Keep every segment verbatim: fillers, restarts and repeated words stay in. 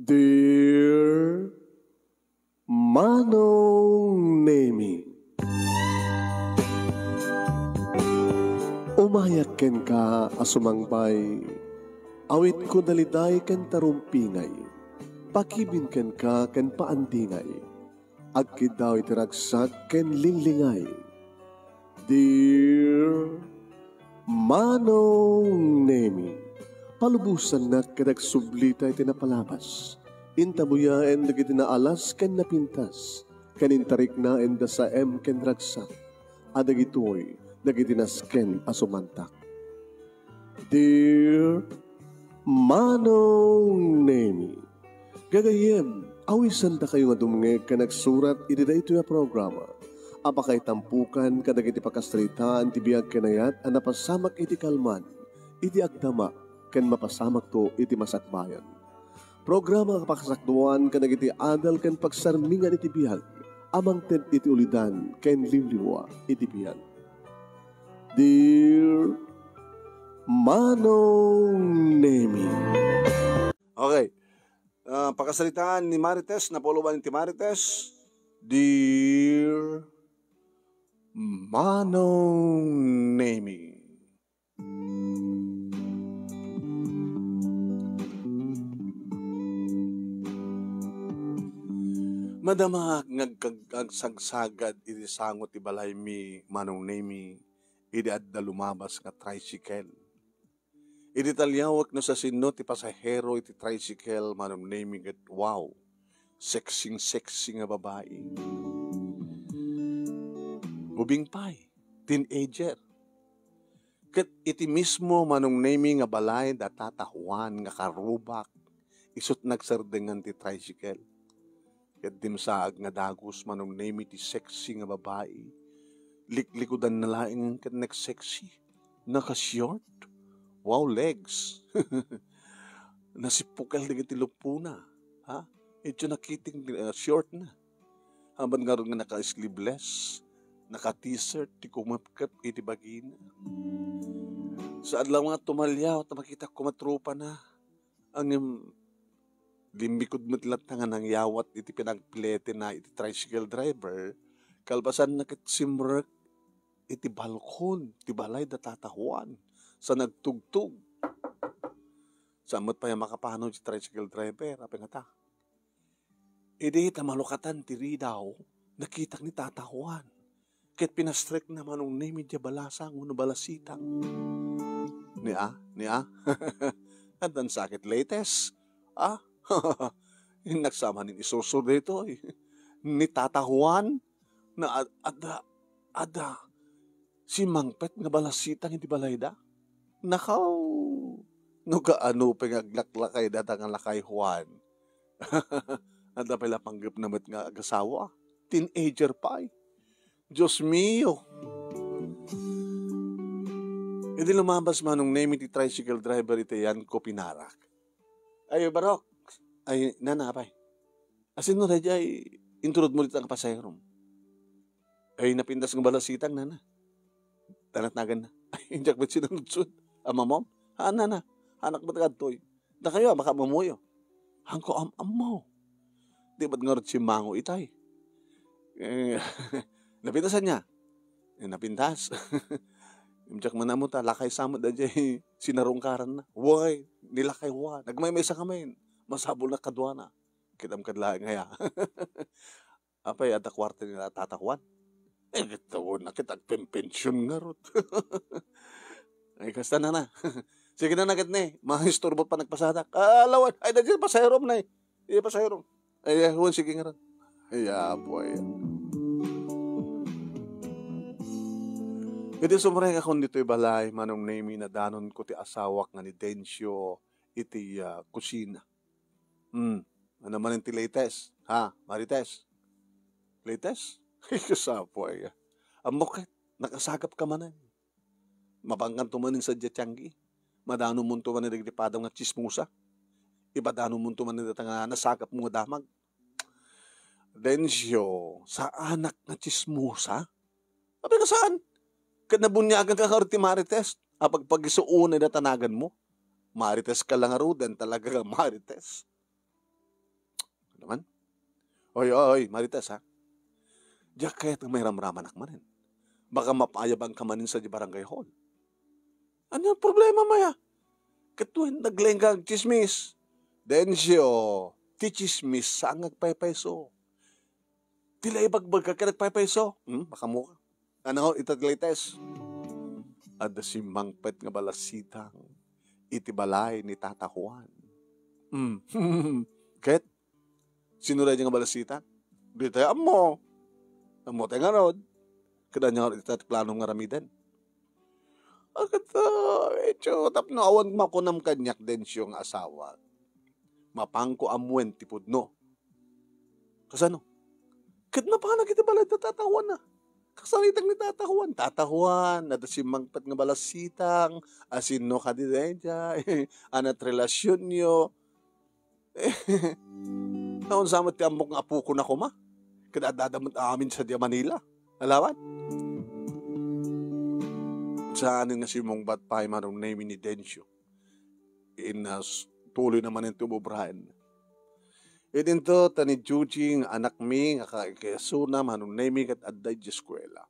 Dear Manong Nemi, umayak kenka a sumangbay, awitko daliday ken tarumpingay, pakibin kenka ken paandingay, agkiddaw iti ragsak ken linglingay. Dear Manong Nemi, palubosannak ket agsublita iti napalabas. Intabuyaen dagiti naalas ken napintas, ken intariknaen da saem ken ragsak, a dagitoy dagiti nasken a sumantak. Dear Manong Nemi, gagayyem, awisandakayo nga dumngeg ken agsurat iti daytoy a programa a pakaitampukan kadagiti pakasaritaan ti biag ken ayat a napasamak iti kalman, iti agdama, ken mapasamakto iti masakbayan. Programa nga pakasakduan kadagiti adal ken pagsarmingan iti biag a mangted iti ulidan ken liwliwa iti biag. Dear Manong Nemi. Okay. Ah, pakasaritaan ni Marites, napulowan ti Marites. Dear Manong Nemi. Madama nga agkag-, agsagsagad iti sango ti balaymi, Manong Nemi, idi adda lumabas nga tricycle. Idi taliawek no sasino ti pasahero iti tricycle, Manong Nemi, ket wow, sexing-sexy nga babai. Ubing pay, teenager. Ket iti mismo, Manong Nemi, nga balay da Tata Juan nga karubak, isut' nagserdengan ti tricycle. Ket dimsaag nga dagus, Manong Nemi, ti sexy nga babai. Liklikudanna laeng ket nagsexy. Naka-short. Wow, legs. Nasippukel dagiti luppona. Ha? Idiay nakiting, uh, short na. Apan ngarud nga naka-sleeveless, naka-t-shirt ti kumepkep iti bagina. Saan la nga tumaliaw ta makita koma tropa na. Ngem limmikud met latta nga nangyawat iti pinagpileten na iti tricycle driver, kalpasanna ket simrek iti balkon ti balay da Tata Juan, sa nagtugtog. Saan met pay a makapano ti tricycle driver, apay ngata? Idi ta malukatan ti ridaw, nakitak ni Tata Juan. Ket pinastrekna, Manong Nemi, diay balasang wenno balasitang. Ni a, ni a. Addan sakit latest. Ah? Innak sa manen isursur daytoy. Ni Tata Juan, na ad-, adda, adda, simmangpet nga balasitang iti balayda. Nakaw! No kaano pay nga aglaklakay data nga lakay Juan. Adda pay la panggepna met nga agasawa. Teenager pay. Dios mio! Idi lumabas, Manong Nemi, ti tricycle driver iti ayanko, pinarak. Ay, barok. Ay, nana, apay. Asino daydiay inturod mo dita nga pasaherom? Ay, napintas nga balasitang, nana. Tanatnagan na. Ay, diak met sinanudsod. Amamom? Haan, nana. Anak met kadtoy. Dakayo, a, makaammoyo. Hanko am-ammo. Di met ngarud simmango itay. Eh, napintasan niya. Eh, napintas. Diak man ammo ta, lakay sa met daydiay sinarungkaran na. Way, ni lakay wa. Nagmaymaysa kami. Masapul na kaduana. Kitam kad laeng aya. Apay, adda kuarta ni Tata Juan? Eh, ket tawen na ket agpenpension ngarud. Ay, kasta, nana. Sige, nana, ket ne, maisturbo pa nagpasadak. Ah, lawan. Ay, daydiay pasaherom, nay. Iya, pasaherom. Ay, ay, Juan, sige ngarud. Ay, apo, ay. Iti sumrengakon ditoy balay, Manong Nemi, nadanonko ti asawak nga ni Dencio iti, ah, kusina. Hmm. Ano manen ti latest? Ha, Marites? Latest? Ay, kasapo aya. Ammok ket, nakasagapka manen. Mapankanto manen sadiay tianggi. Madanomonto manen dagiti padam nga tsismosa. Ipadanomonto manen data nga nasagapmo nga damag. Dencio, saanak nga tsismosa? Apay nga saan? Ket nabuniaganka ngarud ti Marites a pagpagisuonay dayta naganmo. Marites ka la ngaruden, talaga nga Marites. Naman? Oy, oy, oy, Marites, ha? Diak kayat nga mairamramanak manen. Baka mapayabanka manen sadiay barangay hall. Ania problema, maya? Ket wen, naglengga agtsismis. Dencio, ti tsismis saan nga agpaypayso. Ti la ibagbagak ket agpaypayso. Hmm, makaammoka. Ano, ita ti latest? Adda simmangpet nga balasitang iti balay ni Tata Juan. Hmm. Ket, sino daydi nga balasitang? Di tayo ammo. Ammo tayo ngarud. Ket ania ngarud ita ti planom nga aramiden? Ket, ah, medyo tapno awan makunam kaniak, Dencio, nga asawa. Mapanko ammoen ti pudno. Kasano? Ket napanak iti balay da Tata Juan na. Kasaritak ni Tata Juan. Tata Juan, adda simmangpet nga balasitang, asino kadi daydiay, anat relasyonyo. Naunsa met ti ammok nga apokon a koma? Ket addada met amin sadiay Manila. Alawan? Saanen nga simmungbat pay Manong Nemi ni Dencio. Innas, tuloy na manen ti umobraen. Idinto, ta ni Juji nga anakmi nga kaikasuna, Manong Nemi, ket adda idiay eskuela.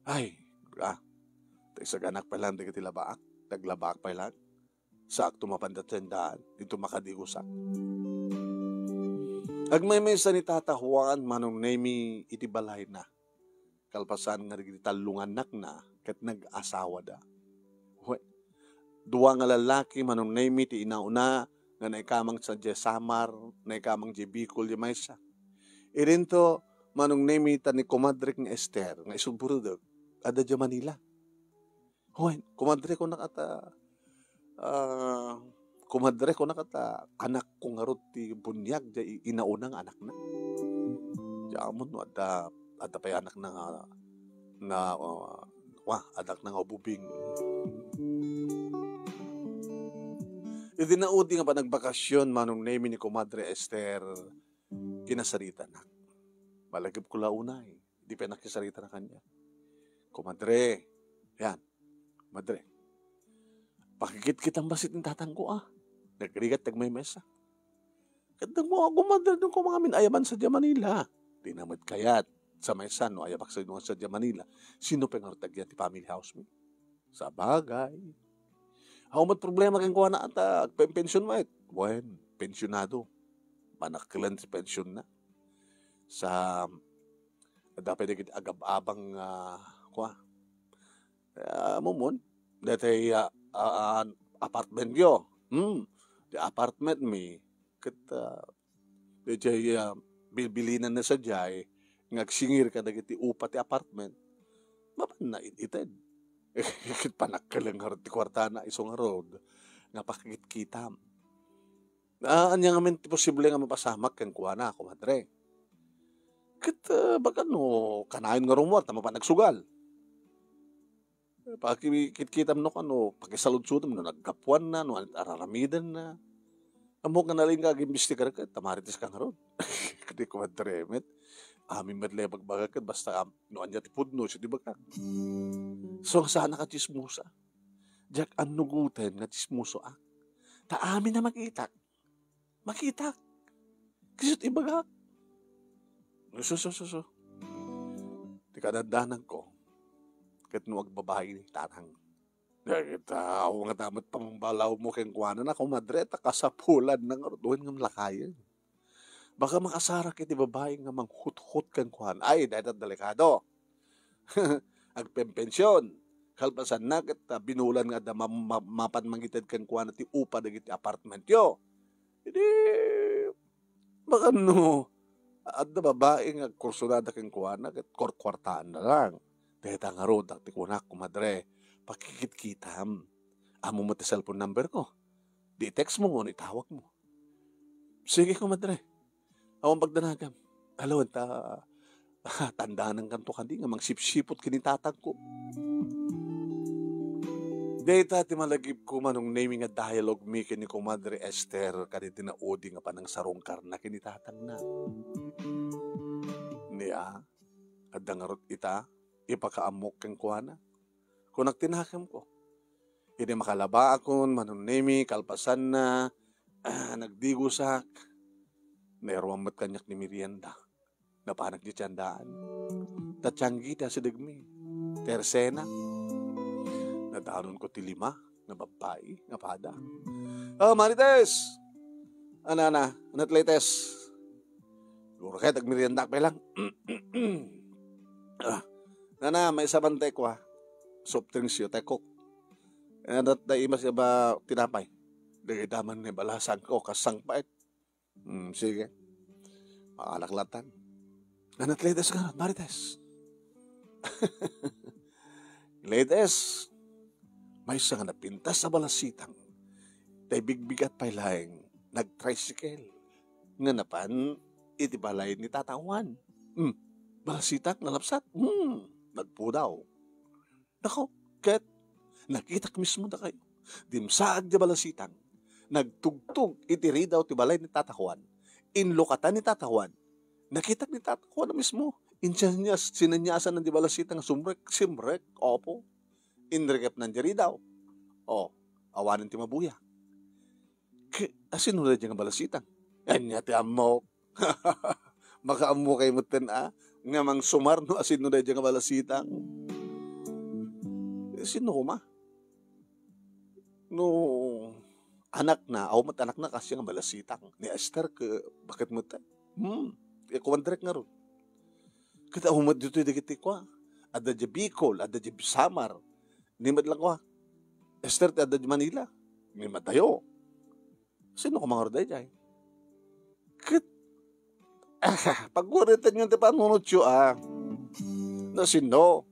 Ay, ah, ta isaganak pay lang dagiti labaak, daglabaak pay lang. Saakto mapan dayta daan, dito makadigusak. Agmaymaysa ni Tata Juan, Manong Nemi, iti balayna. Kalpasan nga dagiti tallo nga annakna ket nag-asawada. Wen, dua nga lallaki, Manong Nemi, ti inauna nga naikamang sadiay Samar, naikamang diay Bicol, diay maysa. Idinto, Manong Nemi, ta ni kumadrek nga Ester, nga isu Borodok, adda diay Manila. Wen, kumadre, kunak ta, ah, kumadre, kunak ta, anakko ngarud ti buniag, diay inauna nga anakna. Diay ammon no adda, adda pay anakna nga, nga, ah, wa, anakna nga ubing. Idi naudi nga panagbakasyon, Manong Nemi, ni Kumadre Ester, kinasaritanak. Malagipko la unay, di pay nakisarita na kaniak. Kumadre, yan, Madre, pakikitkitam bassit ni tatangko, a. Nagrigat ti agmaymaysa. Ket nagmo a, kumadre, no koma ngamin ayaban sadiay Manila. Di na met kayat sa maysa no ayabak sa, no sadiay Manila. Sino pay ngarud ti agyat ti family house mi? Sabagay. Awan met problema kenkuana ta agpenpension met. Wen, pensionado. Panakkelen ti pensionna. Sa, adda pay dagiti agab-abang nga, kua, ah, mumon, daytoy, ah, ah, apartment yo. Hmm, ti apartment mi, ket, ah, daytoy, ah, bilbilinanna sadiay nga agsingir kadagiti upa ti apartment. Mapanna it-ited. Ket panakkeleng ngarud ti kuartana, isu ngarud nga pakikitkitam. Ah, ania ngamin ti posible nga mapasamak kenkuana, kumadre? Ket, ah, baka no kanayon nga rummuar ta mapan agsugal. Pakikitkitam no kano, pakisaludsutem no naggapuanna, no anit araramidenna. Ammok nga nalin nga agimbestigar ket ta marites ka ngarud. Ket ni kumadre met, amin met la ibagbagak ket basta am-, no ania ti pudno, isu ti ibagak. So, saan a katsismosa? Diak annugoten nga tsismosoak. Ta amin a makitak, makitak. Isu ti ibagak. Isu, isu, isu, isu. Ti kadandanagko, ket no agbabai ni tatang. Dagita, awan nga ta met pambalawmo kenkuana, kumadre, ta kasapulanna ngarud, wen ngem lakayen. Baka makasarak iti babai nga manghuthot kenkuana. Ay, dayta delikado. Agpenpension. Kalpasanna ket, ah, binulan nga adda ma-, ma-, mapan mangited kenkuana ti upa dagiti apartmentyo. Idi, baka no, adda babai nga agkursunada kenkuana ket kuarkuartaanna lang. Dayta ngarud ti kunak, kumadre, pakikitkitam. Ammom met ti cellphone number ko. Di i-text mo wenno itawag mo. Sige, kumadre. Awan pagdanagam. Alawen ta, tandanankanto kadi nga mangsipsipot ken ni tatangko. Dayta ti malagipko, Manong Nemi, nga dialogue mi ken ni Kumadre Ester kadagiti naudi nga panangsarungkarna ken ni tatangna. Ni a, adda ngarud ita, ipakaammok kenkuana. Kunak ti nakemko. Idi makalabaakon, Manong Nemi, kalpasanna, ah, nagdigosak. Nairuam met kaniak ni merienda. Napanak diay tiendaan. Ta tianggi ti asidegmi. Ti ersena. Nadanonko ti lima nga babbai nga pada. "Ah, Marites!" "Ana, ana, ania ti latest?" "Siguro ket agmeriendaak pay lang." "Ah, nana, maysa man ti kua. Soft drinks yo, ti Coke. Ania ti imas nga tinapay?" Dagita man ni balasangko, kas sangpait. Hmm, sige. Makalak latta. Ania ti latest ngarud, Marites? Latest, maysa nga napintas a balasitang. Tay bigbigat pay laeng, nag-tricycle. Nga napan iti balay ni Tata Juan. Hmm, balasitang, nalapsat. Hmm, nagpudaw. Nako, ket nakitak mismo dakayo. Dimsaag diay balasitang. Nagtugtog iti ridaw ti balay ni Tata Juan. Inlukatan ni Tata Juan. Nakitak ni Tata Juan a mismo. Insianyas, sinanyasan diay balasitang nga sumrek, simrek, opo. Inrikepnan diay ridaw. O, awanen ti mabuya. Ke-, asino daydiay nga balasitang? Ania ti ammok? Makaammo kay metten a, nga mangsumar no asino daydiay nga balasitang. Eh, sino koma? No, anakna, awan met anakna, kasdiay nga balasitang. Ni Esther, ke, baket metten. Hmm, eh, kuman direk ngarud. Ket awan met ditoy dagiti kua. Adda diay Bicol, adda diay Samar. Ni met lang kua. Esther, ti adda diay Manila. Ni met dayo. Sino koma ngarud daydiay? Ket, ah, paguritenyo ti panunotyo, a. No sino?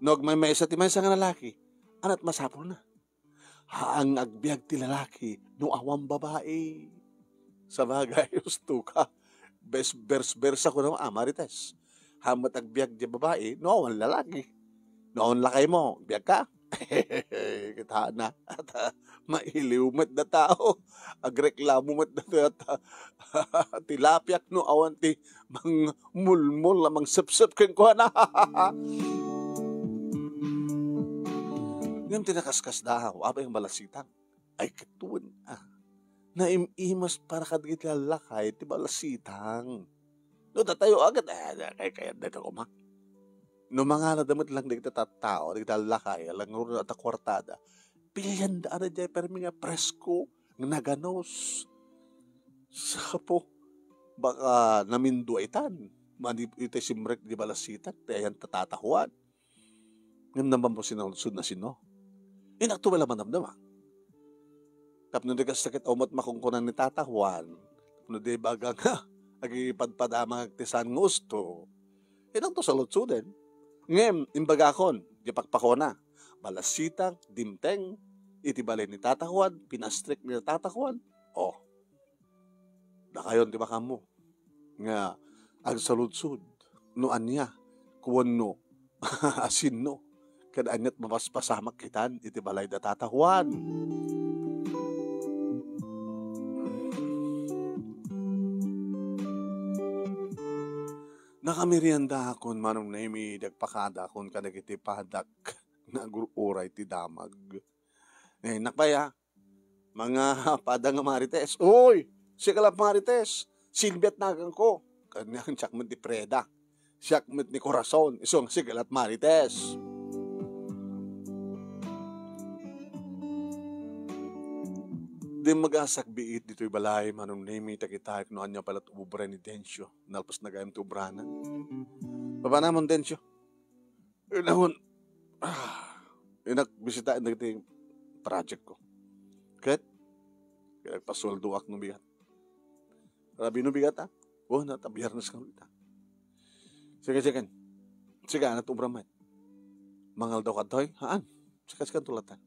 No agmaymaysa ti maysa nga lalaki, ania ti masapulna? Haan nga agbiag ti lalaki no awan babai. Sabagay, husto ka. Bes-, bers-, bersa ko naman, a, Marites. Haan met agbiag diay babai no awan lalaki. No awan lakaymo, agbiagka? Kitana. At, ah, mailiw met datayo. Agreklamo met datayo. At, ah, tilapiak no awan ti mangmulmol a mangsepsep kenkuana. Ngem ti nakaskasdaaw, apay nga balasitang? Ay, ket wen, a. Naim-imas para kadagiti lallakay ti balasitang. No datayo a ket, eh, kay-, kayat dayta koma. No mangalada met lang dagiti tattao, dagiti lallakay, a langruna ta kuartada, pilianda a daydiay permi nga presko, nga naganus. Sapo, baka naminduaitan. Mani iti simrek di balasitang, ti ayan ta Tata Juan. Ngem naman mo sinaludsod no sino? Inakto bala manamnama. Tapno di kasta ket awan met makungkunan ni Tata Juan, tapno di baga nga agipadpadamag ti saan nga usto, inakto saludsoden. Ngem, imbagakon, di pakpakuna, balasitang, dimteng, iti balay ni Tata Juan, pinastrek ni Tata Juan. Oh, dakayon ti makammo nga agsaludsod no ania, kuwenno, asinno, ket aniat mapaspasamak kitan iti balay da Tata Juan. Nakameriendakon, Manong Nemi, dagpakadakon kadagiti padak nga agur-uray ti damag. Eh, nakbaya, Mga pada nga Marites. Uy, sika la Marites. Silvia ti naganko. Kaniak, siak met ni Freda. Siak met ni Corazon. Isu nga sika la Marites. Dimmaga a sakbiit ditoy balay, Manong Nemi, ta kitak no ania pay la ti obra ni Dencio. Nalpas na gayam ti obrana. Papanamon, Dencio? Inawon, ah, inak bisitaen dagiti project ko. Ket, ket agpasueldoak no bigat. Rabii no bigat, a? O, na, ta Biernes nga ita. Sige, sige. Sige, anat obra met. Mangaldaw kadtoy? Haan. Sige, sige, tulatan.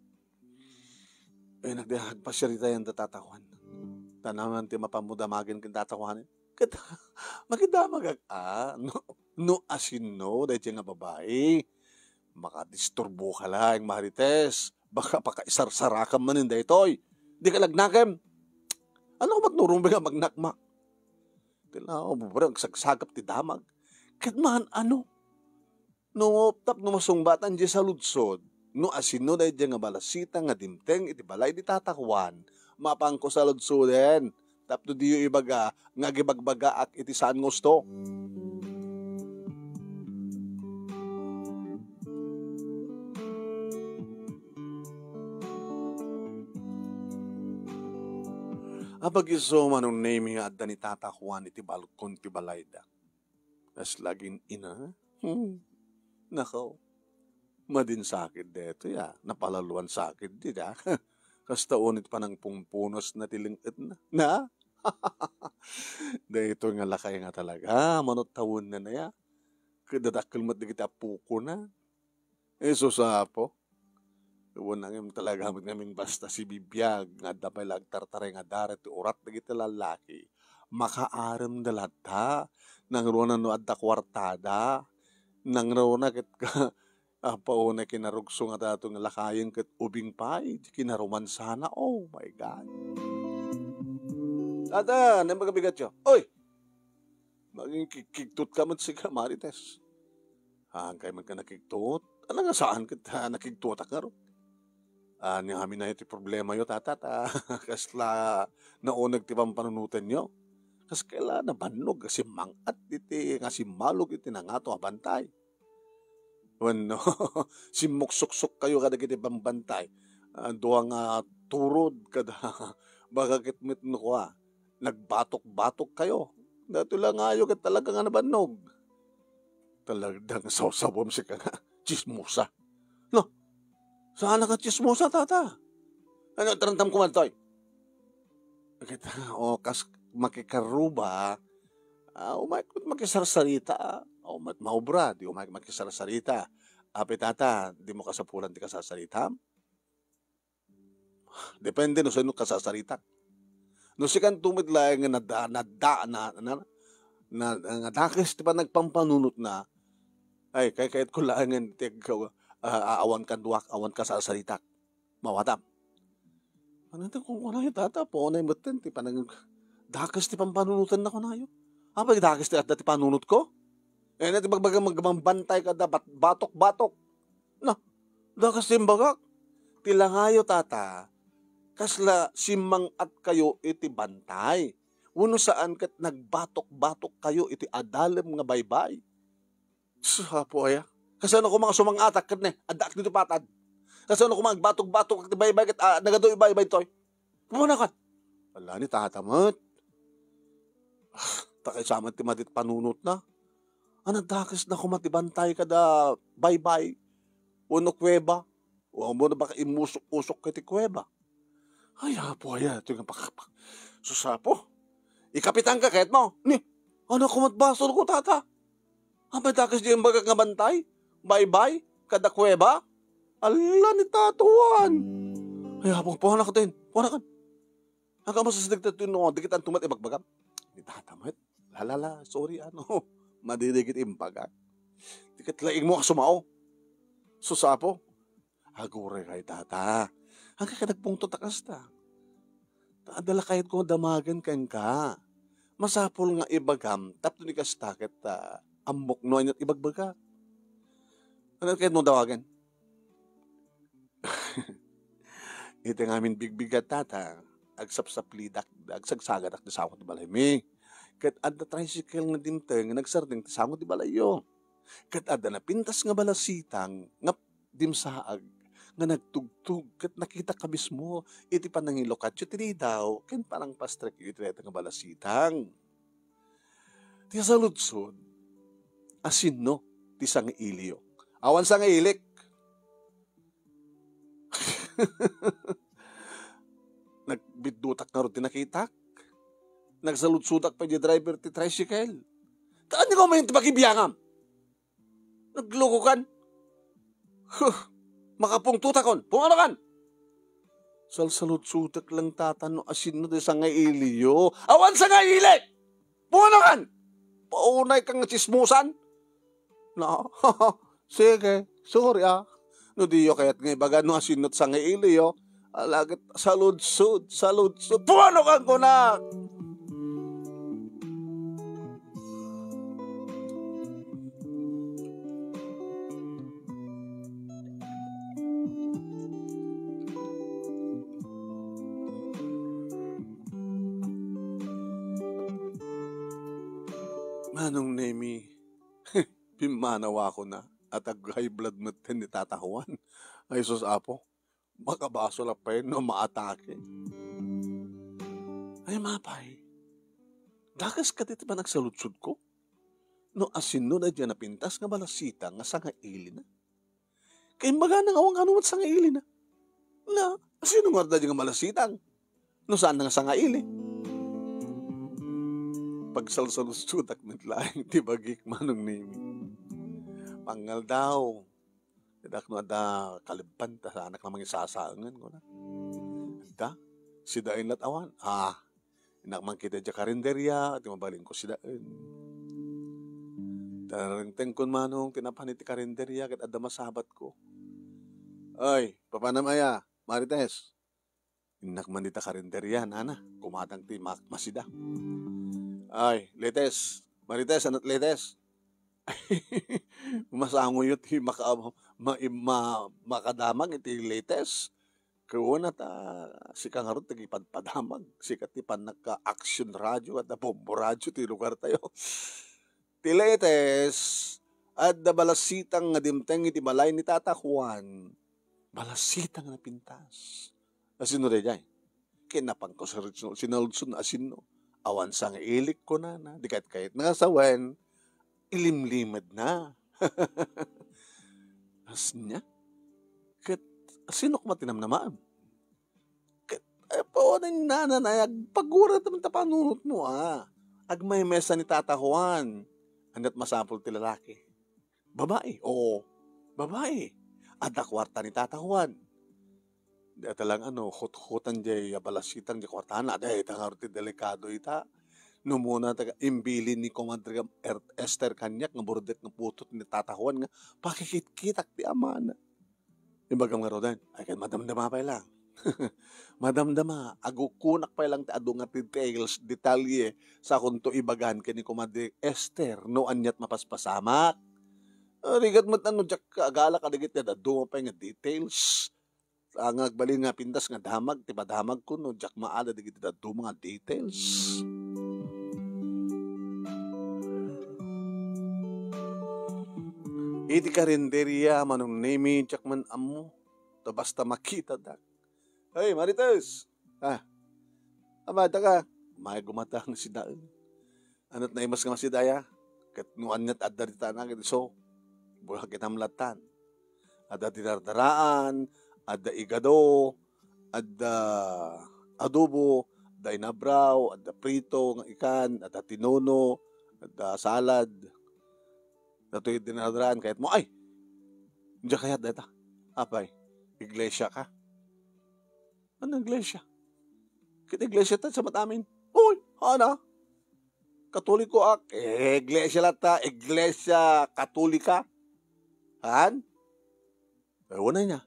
Eh, nagdi-, agpasiarita yan da Tata Juan. Tanaman ti mapan mo damagen ken Tata Juan. Ket, makidamagak, a, no, no asinno daytoy nga babai. Makadisturbo ka laeng, Marites. Baka pakaisarsarakam manen daytoy. Di ka lagnakem. Ano ko matnurong nga magnakmak? Ti lao, bubura, agsagsagap ti damag. Ket man, ano? No, tapno masungbatan diay saludsod, no asinno daydiay nga balasitang nga dimteng iti balay ni Tata Juan, mapanko saludsoden. tapno diyo ibaga nga agibagbagaak iti saan nga usto. Apag-isu, Manong Nemi, nga adda ni Tata Juan iti balkon ti balayda. Kas lagin ina. Hmm. Nakaw. Madin sakit detoy, a. Napalaluan sakit dita. Kasta unay panangpungpunosna ti leng-etna. Na? Daytoy nga lakay nga talaga, mano tawenna na ya. Ket dadakkel met dagiti appokona. Isu sa Apo. Wen, ngem talaga met ngamin basta sibibiag nga adda pay la agtartaray nga daret ti urat dagiti lallaki. Makaaremda latta. Nangruna no adda kuartada. Nangruna ket ka-, apo, unay kinarugso nga dato nga lakayen ket ubing pay, di kinaruman sana. Oh my God. Tata, nagbibigat yo. Oy! Maging kigkigtot ka met sika, Marites. Haan kay man ka nakigtot? Ala nga saan ket, ah, nakigtotak ngarud? Ah, ni amin na iti problema yo, Tata, ta kasla nauneg ti pampanunotan yo. Kas kayla nabannog nga simmang-at iti, nga simmalog iti nangato a bantay. Wenno, simmuksuksok kayo kadagiti bambantay. Ah, dua nga turod kada baga ket met no kua, nagbatok-batok kayo. Datoy la ngayo ket talaga nga nabannog. Talaga nga sawsawam sika nga tsismosa. No, saan ka tsismosa, Tata? Ano, tarantam kumadtoy? Ket, o, kas makikaruba, ah, umay ket makisarsarita, o, met maubra, di umay makisarsarita. Apo, Tata, dimo kasapulan ti kasarsaritam? Depende no sino kasasaritak. No sikanto met laeng nga nada-, nada-, na, na, na, nga dakes ti panagpampanunotna, ay, kay kayatko laengen ti ag-, ah, awan kaduak, awan kasasaritak. Mawatam. Ano ti kukunayo, Tata? Punay metten ti panag-, dakes ti pampanunotanna kunayo. Apay dakes ti adda ti panunotko? Eh, na ti bagbaga magbambantay kada bat-, batok-batok. Na, dakes ti imbagak. Ti langayo, Tata, kasla simmang-at kayo iti bantay. Wenno saan ket nagbatok-batok kayo iti adalem nga baybay. Sus, Apo aya. Kasano koma nga sumang-atak ket ne, addaak ditoy patad? Kasano koma agbatok-batok iti baybay ket, ah, nagadu ibaybay toy? Pumanakan. Ala ni Tata met. Ah, ta kaysa met ti madi ti panunotna. Ano, dakesna koma ti bantay kada baybay wenno kuweba? O ammona, baka immusok-usok ka iti kuweba. Ay, Apo aya, ito nga pakakpak. Sus, Apo. Ikapitan ka ket mo. Ni, ano koma ti basolko, Tata? Apay dakes ti imbagak nga bantay, baybay, kada kuweba? Ala ni Tata Juan. Ay, Apo, puhanakan. Puhanakan. Agka masasdegta ti no, dagiti anto met ibagbagam. Ni Tata met. La, la, la, sorry, ano. Madi dagiti imbagak. Di ket laingmo a sumao. Sus, Apo. Aguray kay, Tata. Agka ka nagpungtot a kasta. Ta adda la kayatko nga damagen kenka. Masapul nga ibagam, tapno ni kasta ket, ah, ammok no ania ti ibagbagak. Ano kayatmo dawagen? Iti ngamin bigbigat, Tata, agsapsaplidak, agsagsagadak ti sango ti balaymi. Ket adda tricycle nga dimteng nga nagsardeng ti sango ti balayyo. Ket adda napintas nga balasitang nga dimsaag nga nagtugtog ket nakitak a mismo iti panangilukatyo ti ridaw ken panangpastrekyo iti dayta nga balasitang. Ti saludsod, asinno ti sangailiyo? Awan sangailik. Nagbiddutak ngarud ti nakitak. Nagsaludsodak pay di driver ti tricycle. Taan ni ko manen ti pakibiangam. Naglukokan. Huh, makapungtotakon. Pumanakan. Salsaludsodak lang, Tata, no asinno ti sangailiyo. Awan sangailik! Pumanakan! Paunay kang tsismosan. No? Sige, sorry, ah. No diyo kayat nga ibaga no asinno ti sangailiyo. Ala ket saludsod, saludsod. Pumanakan kunak! Manong Nemi, pimmanawakon a, at ag-high blood metten ni Tata Juan. Ay sus, Apo, makabasol a pay no maatake. Ay, mapay, dakes kadi ti panagsaludsodko? No asinno daydiay a napintas nga balasitang nga sangailina? Kaimbagana nga awan kano met sangailina. Na, asino ngarud daydiay nga balasitang? No saan nga sangaili? Pagsalsaludsodak met laeng ti bagik, Manong Nemi. Pangngaldaw. Ket no adda kalebban ta saanak la mangisasaengen, kuna. Adda, sidaen la't awan. Ah, innak mankita idiay karinderia, ti mabalinko sidaen. Tarengtengkon, Manong, ti napan iti karinderia, ket adda masabatko. Ay, papanam aya, Marites? Innak man dita karinderia, nana, kumatang ti mak-, masida. Ay, Letes, Marites, anat Letes? Masangoyo ti maka-, ma-, ma-, makadamag iti Letes. Kuna ta, sika ngarud ti ipadpadamag. Sika ti pannaka-action radio ken bombo radio ti lugar tayo. Ti Letes, adda balasitang nga dimteng iti balay ni Tata Juan. Balasitang nga napintas. Asino daydiay? Ket napanko sa sinaludson, asinno? Awan sangailik, kunana. Di kayat-kayat na nga sawen, ilimlimed na. Asnya? Ket asino koma ti namnamaem? Ket, eh, pawanen nananay, agpagura ta man ta panunot mo, ah. Agmaymesa ni Tata Juan. Ania't masapul ti lalaki? Babai, oo. Babai. Adda kuarta ni Tata Juan. Di ata lang, ano, huthutan diay balasitang diay kuartana. Dayta ngarud ti delikado ita. No umuna ta imbilin ni Komadre Er-, Esther kaniak nga burdek nga putot ni Tata Juan nga pakikitkitak ti amana. Imbagam ngaruden, ay, ket madamdama pay lang. Madamdama, agukunak pay lang ti adu nga details, detalye, sakonto ibagan ken ni Komadre Esther no ania't mapaspasamak. Ah, rigat met no diak agala kadagiti dadduma pay nga details. Ah, nga agbalin nga pintas nga damag ti padamagko no diak maala dagiti dadduma nga details. Iti karinderia, Manong Nemi, diak man ammo. Ta basta makitadak. Hey, Marites! Ah, amada ka. May gumatang si Daeng. Anat naimas nga masidaya? Ket no ania't adda dita na, ket isu, burak iti amlatan. Adda dinardaraan, adda igado, adda adobo, adda inabraw, adda prito nga ikan, adda tinuno, adda salad. Datoy dinardaraan, kayat mo, ay! Diak kayat dayta. Apay, iglesia ka? Ano iglesia? Ket iglesia ta sa matamin. Uy, ana? Katoliko ak. Eh, iglesia latta, iglesia katolika. Han? Eh, wala niya.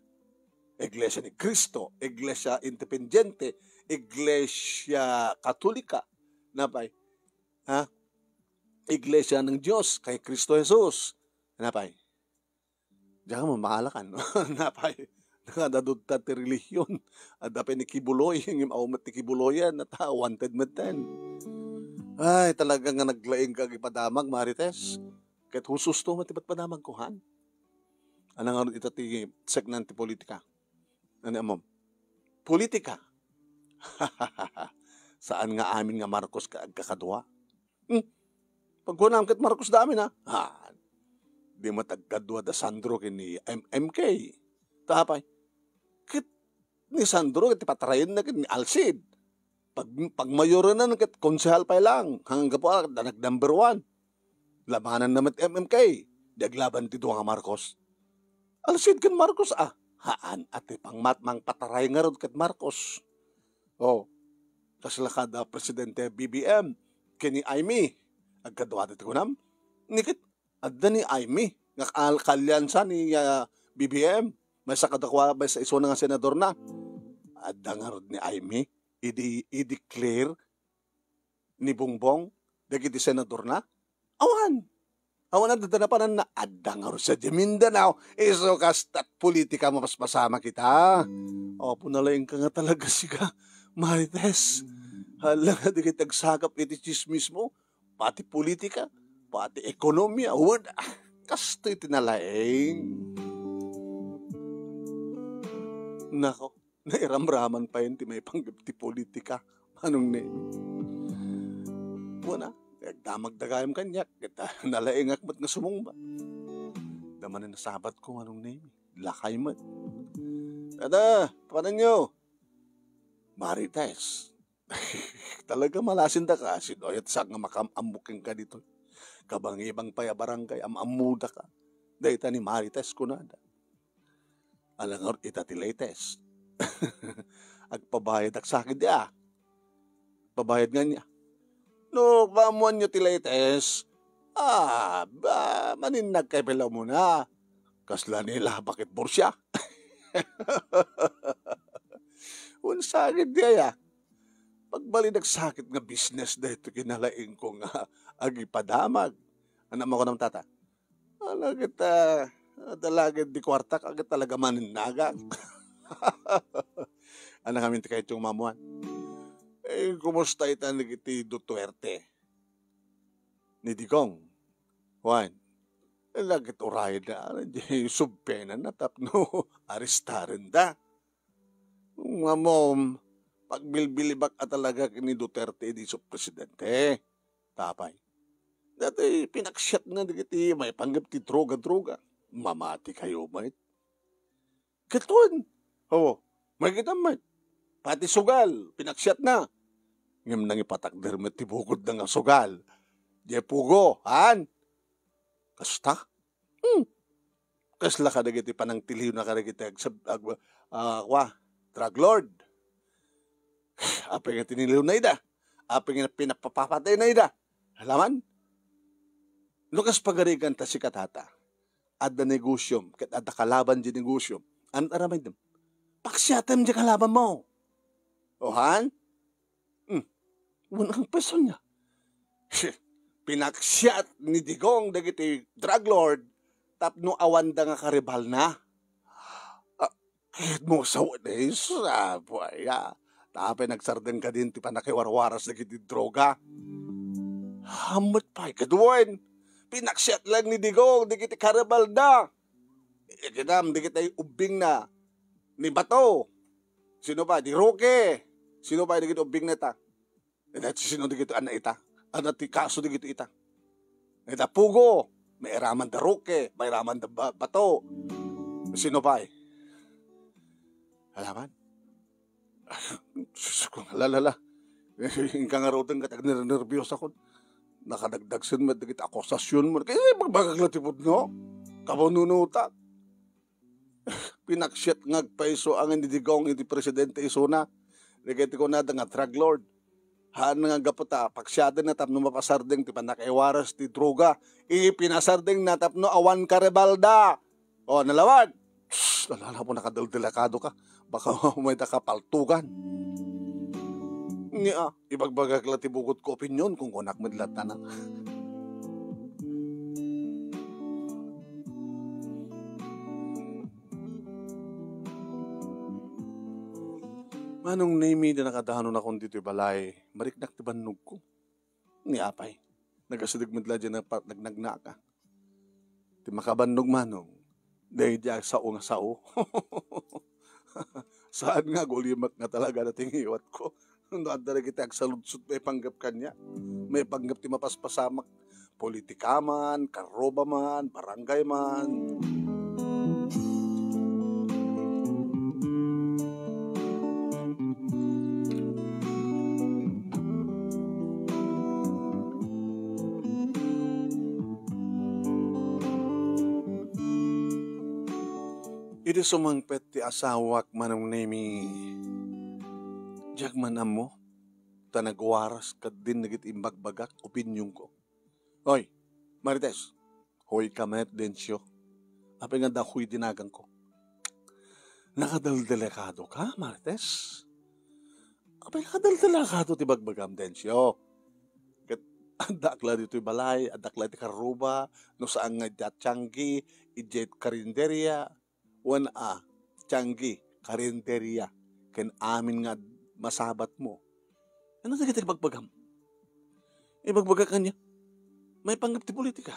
Iglesia ni Cristo, iglesia independiente, iglesia katolika. Napay? Ha? Iglesia ng Diyos kay Cristo Jesus. Napay? Diyan ka mamaalakan, no? Napay? Nakadadudta ti relihiyon. Adda pay ni Kibuloy, ngem awan met ti Kibuloyan, nata, wanted met ten. Ay, talaga nga naglaing ka agipadamag, Marites. Ket hususto met ti padpadamag ko, han? Anang ngarud ita ti seknan ti politika? Ano amom? Politika. Saan nga amin nga Marcos ka agkakadua? Hmm? Pagkunam ket Marcos da amin, ha? Ha? Di met agkadua da Sandro ken ni M M K. Tapay. Ket ni Sandro ket ti patarayenna ket ni Alcid. Pag-, pagmayorenna ket konsehal pay lang. Hanggapu a, da nag-number one. Labananna met M M K. Di aglaban ti dua nga Marcos. Alcid ken Marcos, ah. Haan a ti pangmat-, mangpataray ngarud ket Marcos. Oh, kasla kada presidente B B M, ken ni Imee. Agkaduada ti kunam? Ni ket adda ni Imee nga al-, kaalyansa ni, ah, B B M. Maysa kadakua, maysa isuna nga senadorna. Adda ngarud ni Imee, idi, i-declare ni Bongbong dagiti senadorna? Awan. Awan adda napananna. Adda ngarud sadiay Mindanao. Isu kasta't politika mapaspasamak ita. Apo, nalaingka nga talaga sika, Marites. Hala nga dagiti agsakap iti tsismis mo, pati politika. pati ekonomia, wen, ah, kastoy ti nalaing. Nako, nairamraman pay ti maipanggep ti politika, Manong Nemi. Wen, ah, agdamagda gayam kaniak, ket, ah, nalaingak met nga sumungbat. Adda manen nasabatko, Manong Nemi. Lakay met. Ada, papananyo? Marites. Talaga malasindaka, sino aya ti saanka nga makaam-ammok kenka ditoy? Kabangibang pay a barangay, am-ammodaka. Dayta ni Marites kunada. Ala ngarud ita ti latest. Agpabayadak sa ketdi, ah. Pabayad nga niya. No, maammoanyo ti latest, ah, ba, maninnag kay pala muna. Kasla ni la bakit bursia? Unsakit di aya. Pagbalinak sakit nga business daytoy kinalaingko nga agipadamag. Anak mo ko ng tata. Ala kita, talaga di kwarta ka talaga maninnagak. Anak amin ti kayong mamuan. Eh, kumusta ita ni kiti Duterte? Ni Digong. Juan, eh, lagit uray da, di subpena na tapno arestaren da. Mamom, pagbilbilibak a talaga ni Duterte di su presidente. Tapay. Dati pinaksiat na dagiti maipanggep ti droga-droga. Mamati kayo, met. Katon. Oo. Makita met. Pati sugal, pinaksiat na. Ngem nangipatakder met ti bukod na nga sugal. Diay pugo, han? Kasta? Hmm. Kasla kadagiti panangtiliwna kadagiti agsab-, ag-, ah, wa, drug lord. Apay nga tiniliwna ida? Apay nga pinapapatayna ida? Alaman? No kas pagarigan ta sika tata, adda negosyom, ket adda kalaban di negosyom. Anat aramidem? Paksiatem di kalaban mo. O, han? Hmm. Wen ang peso niya. Pinaksiat ni Digong dagiti drug lord tapno awanda nga karibalna. Ah, ket mo sa wanes, ah, buaya. Tapay nagsardeng kadin ti panakiwarwaras dagiti droga. Hammet pay, kaduen. Pinaksiat lang ni Digong dagiti karibalna. Ikinam, dagiti ubbingna. Ni Bato. Sino pa? Di Roque. Sino pa dagiti ubbingna ita? Ita, sino dagiti annak ita? Annak ti kaso dagiti ita? Ita pugo. Mairaman da Roque, mairaman da Ba-, Bato. Sino pa? Alaman? Sus ko, lalala. Inka nga ruten kat agnernerbios ako. Nakadagdagsen met dagiti akusasyon mo. Kaya magbagak la ti pudno. Kabanunutak. Pinaksiat nga agpaiso ang ni Digong iti presidente isuna. Dagiti kunada nga drug lord. Haan nga gapu ta paksiaten na tapno mapasardeng ti pannakaiwaras ti droga. Ipinasardeng na tapno awan karibalda. O, nalawag. Psst, alala mo, nakadeldelakado ka. Baka may da kapaltugan. Nia, ibagbagak la ti bukod ko opinyon kung kunak met latana. Manong Nemi, da nakadanon akon ditoy balay, mariknak ti bannogko. Ni apay, nagasideg met la diay napa-, nagnagnaka. Ti makabannog manong, daydi agsao nga sao. Saan nga agulimek nga talaga na ti ngiwatko. No adda dagiti agsaludsod maipanggep kaniak, maipanggep ti mapaspasamak, politika man, karruba man, barangay man. Idi sumangpet ti asawak, Manong Nemi, diak man ammo, ta nagwaras kadin dagiti imbagbagak, opinionko. Oy, Marites, hoy ka met, Dencio. Apay nga da hoy dinagangko? Nakadeldelekado ka, Marites? Apay nakadeldelekado ti bagbagam, Dencio? Ket addak la ditoy balay, addak la iti karruba, no saan nga idiay Tianggi, idiay karinderia, wen a, Tianggi, karinderia, ken amin nga masabatmo. Ania dagiti ibagbagam? Ibagbaga kaniak. Maipanggep ti politika.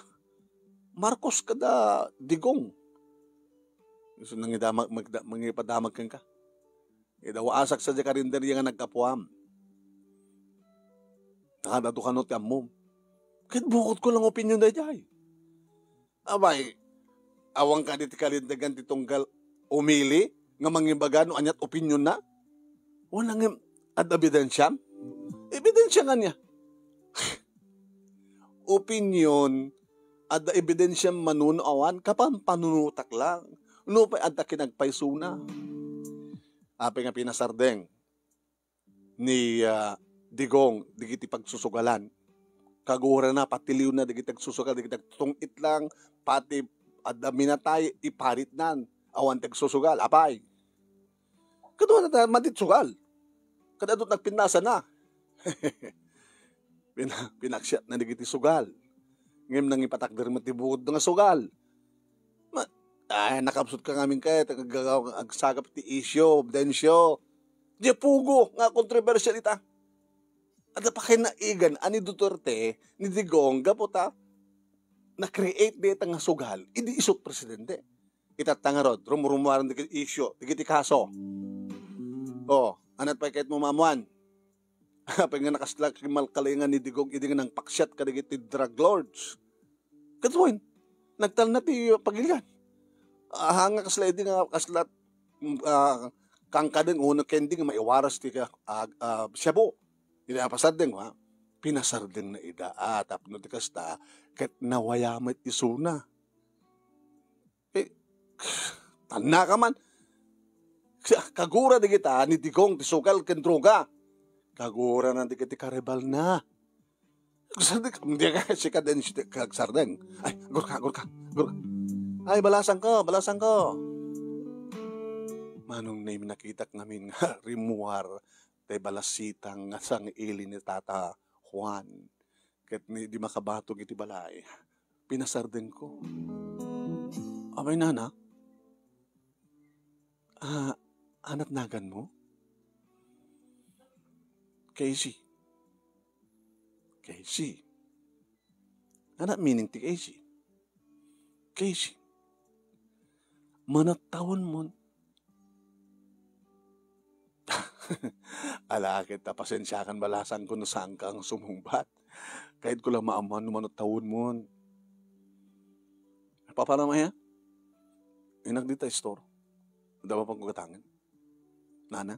Marcos kada Digong. Isu nangidamag, magda-, mangipadamag kenka. Idawaasak sa di karinderya nga naggapuam. Nakadado kano ti ammom. Ket bukod ko lang opinion daydiay. Abay, awan kadi ti kalintegan ti tunggal umili nga mangibaga no ania't opinionna? Wen ngem, adda ebidensiam? Ebidensia nga ania? Opinion, adda ebidensiam mano no awan? Kapampanunotak lang. Nupay adda kinagpaysona. Apay nga pinasardeng ni, ah, Digong dagiti pagsusugalan. Kagurana, patiliwna dagiti agsusugal, dagiti agtutong-it lang, pati adda minatay, iparitnan. Awan ti agsusugal, apay. Kaduana ta, madit sugal. Kadadot nagpinnasana. Pina-, pinaksiatna dagiti sugal. Ngem nangipatakder met ti bukod nga sugal. Ma-, ay, nakabsut ka ngamin kay, ag-, ag-, agsagap ti isyu, Dencio. Di pugo nga kontrobersia dita. Adda pa kay naigan a ni Duterte, ni Digong, gapu ta na-create dayta nga sugal, idi isut presidente. Itatta ngarud, rumurumuaran dagiti isyu, dagiti kaso. O, anat pay ket mo maamuan? Apay nga nakasla, kimalkalingan ni Digong idi nga nangpaksiat kadagiti drug lords. Ket wen, nagtalna ti pagilian. Ah, nga kasla idi nga kasla, mm, ah, kangkadeng uno kendi nga maiwaras ti ka-, ah, ah, shabu. Idi napasardeng, ha? Pinasardengna ida. Ah, tapno ti kasta, ket nawaya met isuna. Eh, tannaka man. Kagura dagita ni Digong ti sugal ken droga. Kagurana dagiti karebalna. Sardeng, di ka, sika din, sika, sardeng. Ay, agurka, agurka, agurka. Ay, balasangko, balasangko. Manong Nemi, nakitak ngamin nga rimmuar tay balasitang nga sang-ili ni Tata Juan. Ket ni, di makabatog iti balay. Pinasardengko. Apay, nana? Ah, anat naganmo? Casey. Casey. Anat meaning ti Casey? Casey. Manattawenmon. Ala, ket ta pasensiakan balasangko no saanka nga sumungbat. Kayatko la maammuan no manattawenmon. Papanam aya? Inak dita istor. Adda mapanko gatangen. Nana?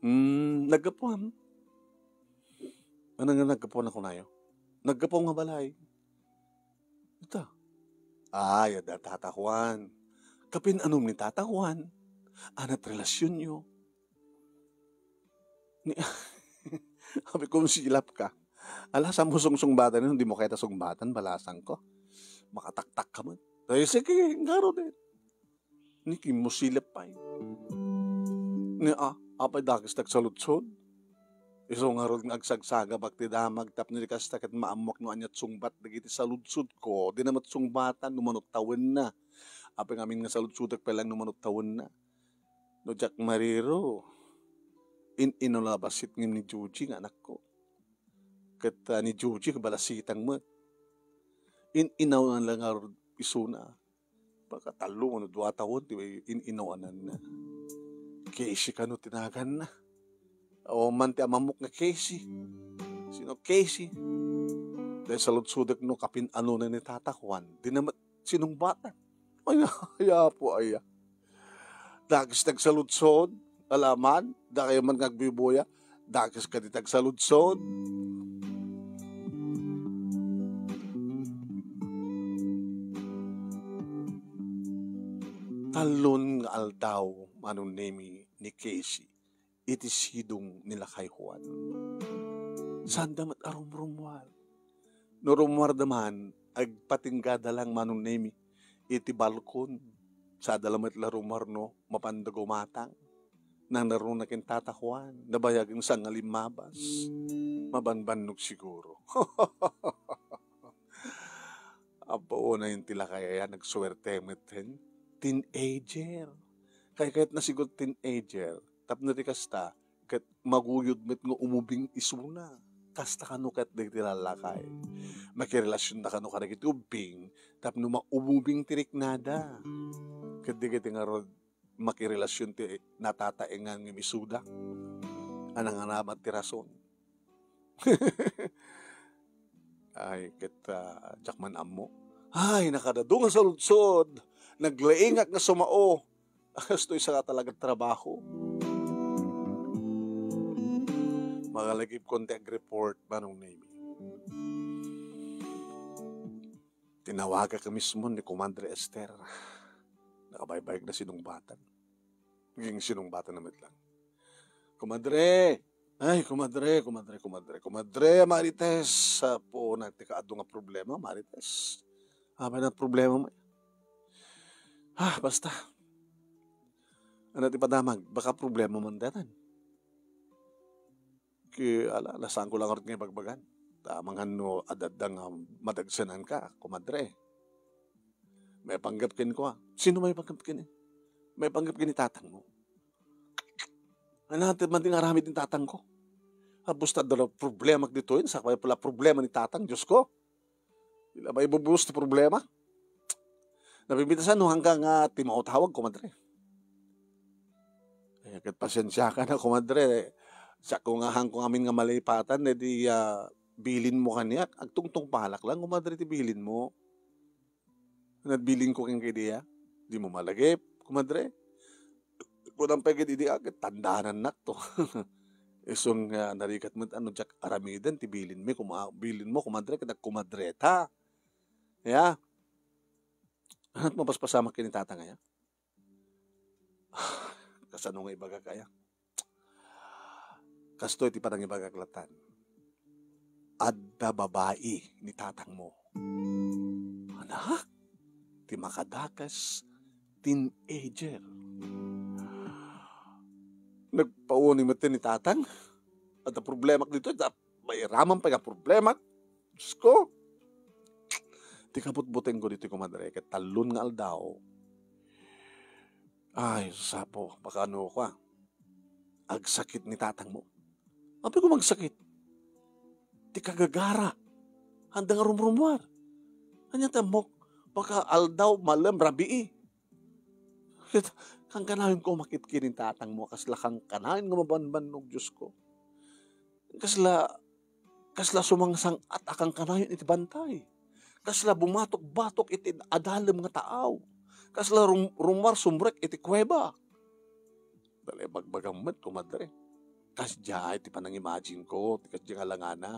Hmm, naggapuam. Ano nga naggapuam a kunayo? Naggapuam nga balay. Ita. Ay, adda Tata Juan. Kapin-anom ni Tata Juan? Anat relasionyo? Ni, abi ko, silap ka. Ala, saan mo sungsungbatan yun? Di mo kayat a sungbatan, balasangko. Makataktak ka man. Ay, sige, ngarud eh. Ni kimmusilip pay. Ni, ah, apay dakes ti agsaludsod? Isu ngarud nga agsagsagabak ti damag tapno di kasta ket maammoak no ania't sungbat dagiti saludsodko. Dina met sungbatan no manattawenna. Apay ngamin nga saludsodek pay laeng no manattawenna. No diak mariro, in-inaw la bassit ngem ni Joji nga anakko. Ket, ah, ni Joji, balasitang met. In-inaw la ngarud isuna. Baka tallo wenno dua tawen ti in-inawananna. Casey kano ti naganna. Awan man ti amammok nga Casey. Sino Casey? Dayta saludsodek no kapin-anonen ni Tata Juan. Dina met sinungbatan. Ay, ay, apo, ay, ah. Dakes ti agsaludsod, alaman, dakayo man nga agbubuya, dakes kadi ti agsaludsod. Tallon nga aldaw, Manong Nemi, ni Casey iti sidong ni Lakay Juan. Saanda met a rumrumuar. No rumuarda man, agpatinggada lang, Manong Nemi, iti balkon. Saanda lamet la rumuar no mapanda gumatang. Nangnaruna ken Tata Juan, nabayagen sangalimmabas. Mabanbannog siguro. Apo, unay ti lakay aya, nagsuerte met hen teenager. Kay ket na siguro teenager, tapno ti kasta, ket maguyod met nga umubing isuna. Kasta kano ket dagiti lallakay. Makirelasionda kano kadagiti ubbing tapno maumubing ti riknada. Ket dagiti ngarud makirelasyon ti natataengan nga isuda a nangaramat ti rason. Ay, ket, ah, diak man ammo. Ay, nakadado nga saludsod. Naglaingak nga sumao. Kastoy sa nga talaga trabaho. Magalagipkon ti ag-report, Manong Nemy. Tinawagak mismo ni Comadre Esther. Nakabaybayag na sinungbatan. Naging sinungbatan na met lang. Kumadre! Ay, kumadre, kumadre, kumadre, kumadre, Marites! Sa puunan ti kaadu nga problema, Marites. Apay na problema mo? Ah, basta. Ano ti padamag? Baka problema man datan. Ki, ala, nasaanko lang ngarud nga ibagbagan. Ta, amangan no ad-adda nga madagsenanka, kumadre. Maipanggep kenkuana. Sino maipanggep ken? Maipanggep ken ni tatang mo. Ano, ti man ti nga aramid ni tatang ko? Abus ta dala problema ditoy, sakbay pala problema ni tatang, Diyos ko. Ila maibubus ti problema. Napipitasan no hanggang nga ti mautawag, kumadre. Eh, ket pasensiaka na, kumadre. Siak ko nga hangko amin nga malipatan, eh, di, ah, bilin mo kaniak. Agtungtungpalak lang, kumadre, ti bilin mo. Nagbilin ko ken kay diya. Di mo malagip, kumadre. Kunam pay ket idi, ah, ket tandaanannak to. Isu nga narigat met ano, diak aramiden ti bilin mi, kuma-, bilin mo, kumadre, ket agkumadreta. Ya. Anat mapaspasamak ken ni tatang aya? Kasano nga ibagak aya? Kastoy ti panangibagak latan. Adda babai ni tatang mo. Anak? Ti makadakes teenager. Nagpauni met ni tatang? Adda problemak ditoy, da-, mairaman pay nga problemak. Diyos ko. Ti kabutbuteng ko ditoy, kumadre, ket tallon nga aldaw. Ay, sapo, baka ano ko, ah. Agsakit ni tatang mo. Apay ko magsakit? Ti kagagara. Handa nga rumrumuar. Anya ti ammok, baka aldaw, malem, rabii. Ket kankanayon ko makitkirin tatang mo, kasla kankanayon nga mabanbannog, Diyos ko. Kasla, kasla sumangsang-at a kankanayon iti bantay. Kasla bumatok-batok iti adalem nga taaw. Kasla rum-, rumar sumrek iti kuweba. Dala ibagbagam met, kumadre. Kasdiay ti panangimagine ko, ti kasdiay nga langana.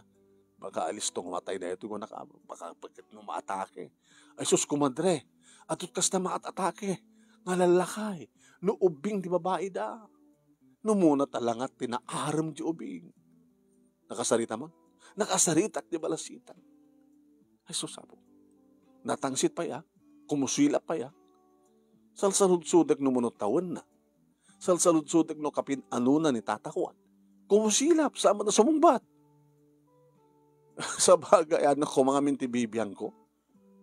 Baka alisto nga matay daytoy, kunak, baka pagkat no maatake. Ay sus, kumadre, adto't kasta maat-atake nga lallakay no ubbing ti babaida. No muna ta langat ti naarem ti ubing. Nakasarita man. Nakasaritak ti balasitang. Ay sus, apo. Natangsit pay, ah. Kumusilap pay, ah. Salsaludsodek no mano tawenna. Salsaludsodek no kapin-anona ni tatakuan. Kumusilap, saan man a sumungbat. Sabagay, anak ko, mangamin ti bibiangko.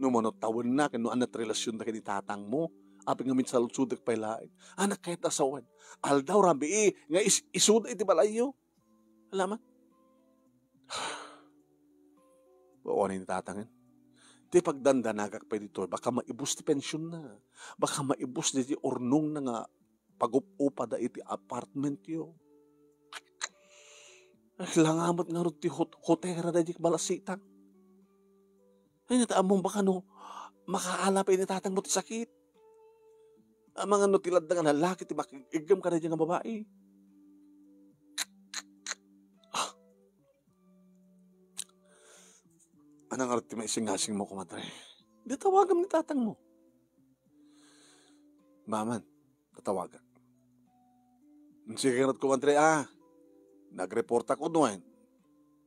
No mano tawenna, ken no aniat relasionda ken ni tatang mo, apay ngamin saludsodek pay laeng. Anak, kayat a sawen. Aldaw, rabii, nga is-, isuda iti balayyo. Alaman? Bawan ni tatangen. Ti pagdandanagak pay ditoy, baka maibus ti pensionna. Baka maibus ti urnongna nga pagup-upada iti apartmentyo. Ay, langamot ngarud ti hot-, hotera daydi balasitang. Ay, nataamong baka no, makaala pay ni tatang mo ti sakit. Amangan no ti ladda nga lalaki ti makig-iggem kadaydi nga babai. Ah. Ano nga ti maisingasing mo, kumadre? Di tawagam ni tatang mo. Maman, tatawagak. Sige ngarud, kumadre, ah. Nagreportak unuen.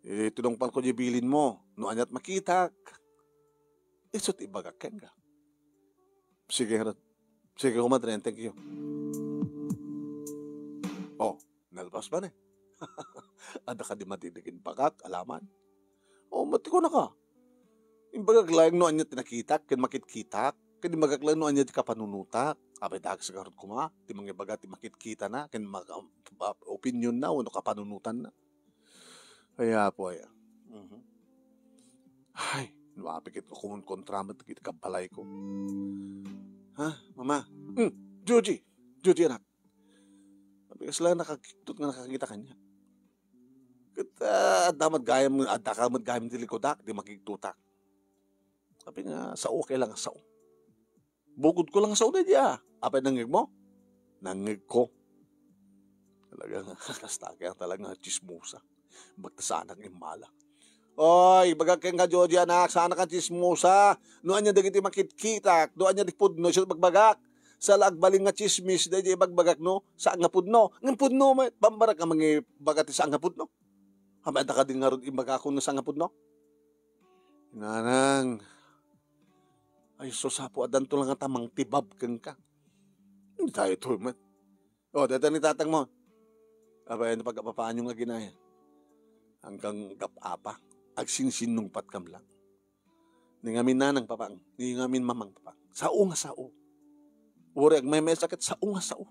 Eh, tinungpal ko di bilin mo. No aniat makitak. Isu ti ibagak kenka. Sige ngarud. Sige, kumadre, thank you. Oh, nalpas man eh. Adda kadi matitik imbagak, alaman. Oh, mati ko na ka. Imbagak laeng no anya ti nakitak, ken makitkitak, ken imbagak laeng no anya ti kapanunotak. Apay daag sa garud kuma, ti mangibaga ti makitkita na, ken mag-, ah, opinion na, wenno kapanunotan na. Ay, apo, ay. Mhm. Ay, no apay ket kumonkontra met iti kabbalayko. Ha, Mama? Hmm, Joji! Joji, anak! Apay kasla nakakiktot nga nakakita kaniak? Ket, ah, adda met gayam, adda ka met gayam ti likudak, di makiktotak. Apay nga, sao kailangan sao. Bukodko lang sao daydi, ah. Apay nangngegmo? Nangngegko. Talaga nga, kasta kaya talaga nga tsismosa. Ba't saanak imbala? Oy, ibagak kenka, Joji, anak, saanak a tsismosa. No ania dagiti makitkitak, no ania ti pudno, isu bagbagak. Sa la agbalin nga tsismis, daydi ibagbagak, no? Saan nga pudno. Ngem pudno met, bambarak nga mangibaga ti saan nga pudno. Apay adda kadi ngarud imbagakon nga saan nga pudno? Nanang, ay, sus, Apo, addanto lang nga ta mangtibab kenka. Daytoy met. O, dayta ni tatangmo. Apay, no pagkapapaanyo nga ginaya? Hanggang gap-apa. Agsinsinnungpatkam lang. Ni ngamin nanang, papang. Ni ngamin mamang, papang. Sao nga sao. Uray agmaymaysa ket sao nga sao.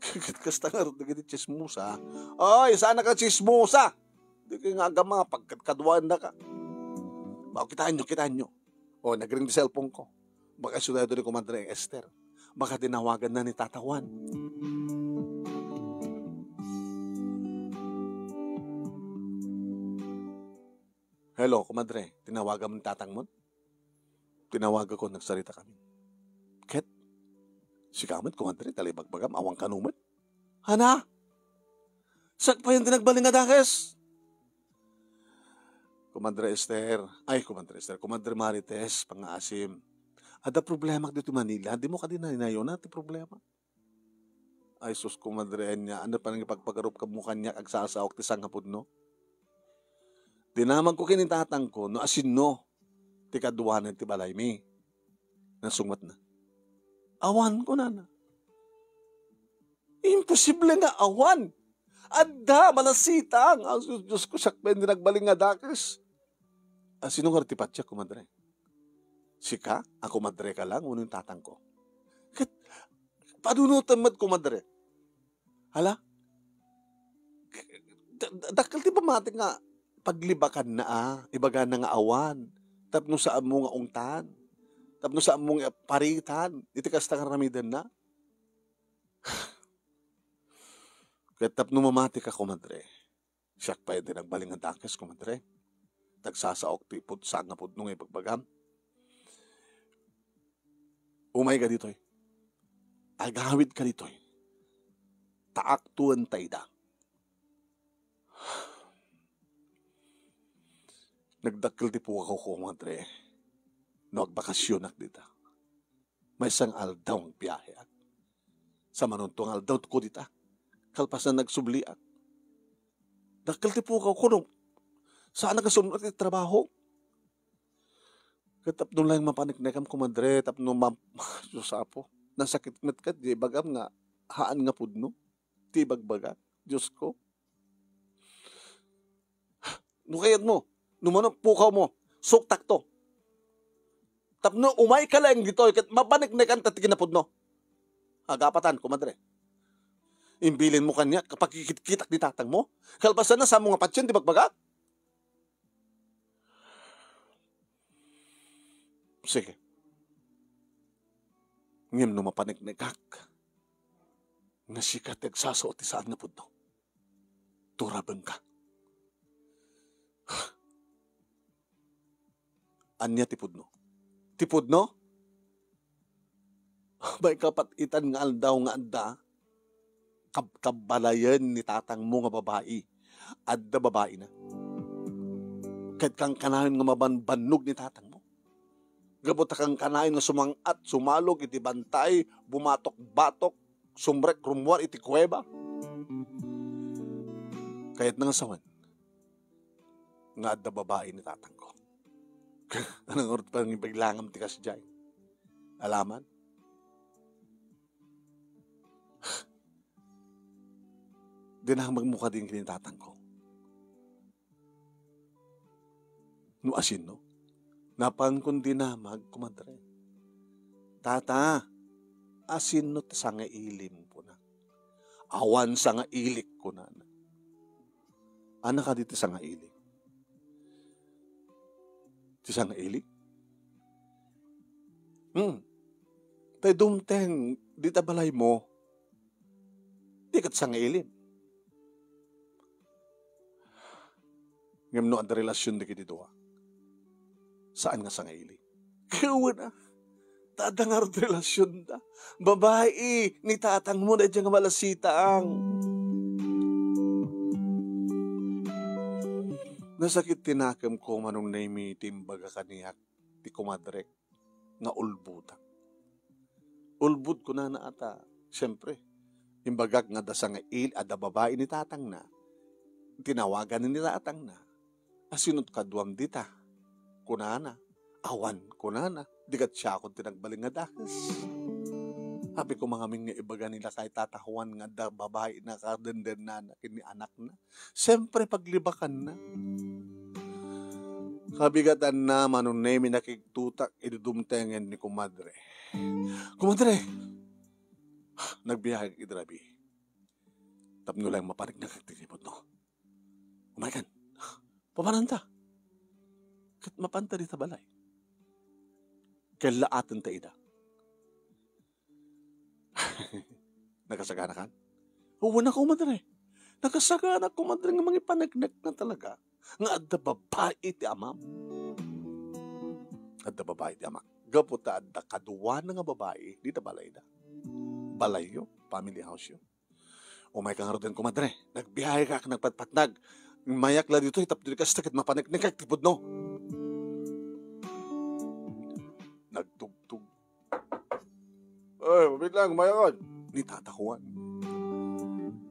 Ket kasta ngarud dagiti tsismosa. Oy, saanak a tsismosa! Dika nga agama, pagkadkaduaendaka. Bao, kitaenyo, kitaenyo. O, nagring ti cellphone ko. Baka isu daytoy ni Kumadre Esther. Baka tinawaganna ni Tata Juan. Hello, Kumadre. Tinawaganmo ni tatangmo? Tinawagakon, nagsarita kami. Ket? Sika met, Kumadre, ta la ibagbagam, awan kano met. Hana? Siak payen ti nagbalin nga dakes? Kumadre Esther, ay, Kumadre Esther, Kumadre Marites, pangngaasim. Adda problemak ditoy Manila, dimo kadi nainayona ti problema? Ay, sus, Kumadre, ania, ania pay nga ipagpagarupmo kaniak, agsasaok ti saan nga pudno? Dinamagko ken ni tatangko no asinno ti kaduanan ti balaymi. Nasungatna. Awan, kunana. Imposible nga awan. Adda, manasitang. Asus, Diosko, siak payen ti nagbalin nga dakes. Asino ngarud ti patiek, Kumadre? Sika a kumadreka lang wenno ni tatangko? Ket padunotem met, Kumadre. Hala? Da-, da-, dakkel ti pammatik nga paglibakanna, a, ibagana nga awan tapno saanmo nga ungtan, tapno saanmo nga paritan iti kasta nga aramidenna. Ket tapno mamatika, Kumadre, siak payen ti nagbalin nga dakes, Kumadre. Tagsasaok ti pud-, saan nga pudno nga ibagbagam. Umayka ditoy. Agawidka ditoy. Ta aktoenta ida. Nagdakkel ti pukaw, Kumadre, no agbakasionak dita. Maysa nga aldaw nga agbiaheak. Sa manunto nga aldaw ko dita. Kalpasan, nagsubliak. Dakkel ti pukaw ko no saanak a sumrek iti trabaho. Ket tapno laeng mapaneknekam, Kumadre, tapno ma-, Dios Apo, nasakit met ket di ibagam nga haan nga pudno ti ibagbagak, Diosko. No kayatmo, no mano pukawmo, suktakto. Tapno umayka laeng ditoy ket mapaneknekanta ti kinapudno. Agapatan, Kumadre. Imbilinmo kaniak, pakikitkitak ni tatangmo? Kalpasanna, saanmo nga patien ti bagbagak? Sige. Ngem no mapaneknekak nga sika ti agsasao ti saan nga pudno, turabenka. Ania ti pudno? Ti pudno? Maikapat-itan nga aldaw nga adda kab-, kabbalayen ni tatangmo nga babai. Adda babaina. Ket kankanayon nga mabanbannog ni tatangmo. Gapu ta kankanayon nga sumang-at, sumalog iti bantay, bumatok-batok, sumrek rummuar iti kuweba. Kayatna nga sawen nga adda babai ni tatangko. Ania ngarud pangibaglangam ti kasdiay? Alaman? Dinamagmo kadi ken ni tatangko? No asinno? Napankon dinamag, kumadre. Tata, asinno ti sangailim, kuna. Awan sangailik, kunana. Ania kadi ti sangailik? ti sangaili? Hmm. Tay dumteng dita balaymo, di ket sangaili. Ngem no adda relasion dagiti dua, saan nga sangaili. Ket wen a, ta adda ngarud relasionda. Babai ni tatangmo daydiay nga balasitang. Nasakit ti nakemko, Manong Nemi, ti imbaga kaniak ti kumadrek nga ulbodak. Ulbod kunana a ta, siempre, imbagak nga adda sangaili, adda babai ni tatangna. Tinawagan ni tatangna. Asinot kaduam dita? Kunana. Awan, kunana. Di ket siakon ti nagbalin nga dakes. Happy ko mangamin nga ibaga ni lakay Tata Juan nga adda babaina kadendennana ken ni anakna. Siyempre, paglibakanna. Kabigatanna, Manong Nemi, nakigtotak idi dumtengen ni kumadre. Kumadre! Nagbiag iti rabii. Tapno laeng mapanik na kagtiribot, no? Umaykan. Papananta. Ket mapanta dita balay. Kella aten ta ida. Nakasaganakan? Wen a, kumadre. Nakasaganak, kumadre, nga mangipaneknek na talaga nga adda babai ti amam. Adda babai ti ama. Gapu ta adda kaduana nga babai dita balayda. Balayyo, family house yo. Umayka ngaruden, kumadre. Nagbiayka ken nagpatpatnag. Mayak la ditoy tapno di kasta ket mapaneknekak ti pudno. Nagtugtog. Ay, mabit lang, umayakon. Ni Tata Juan.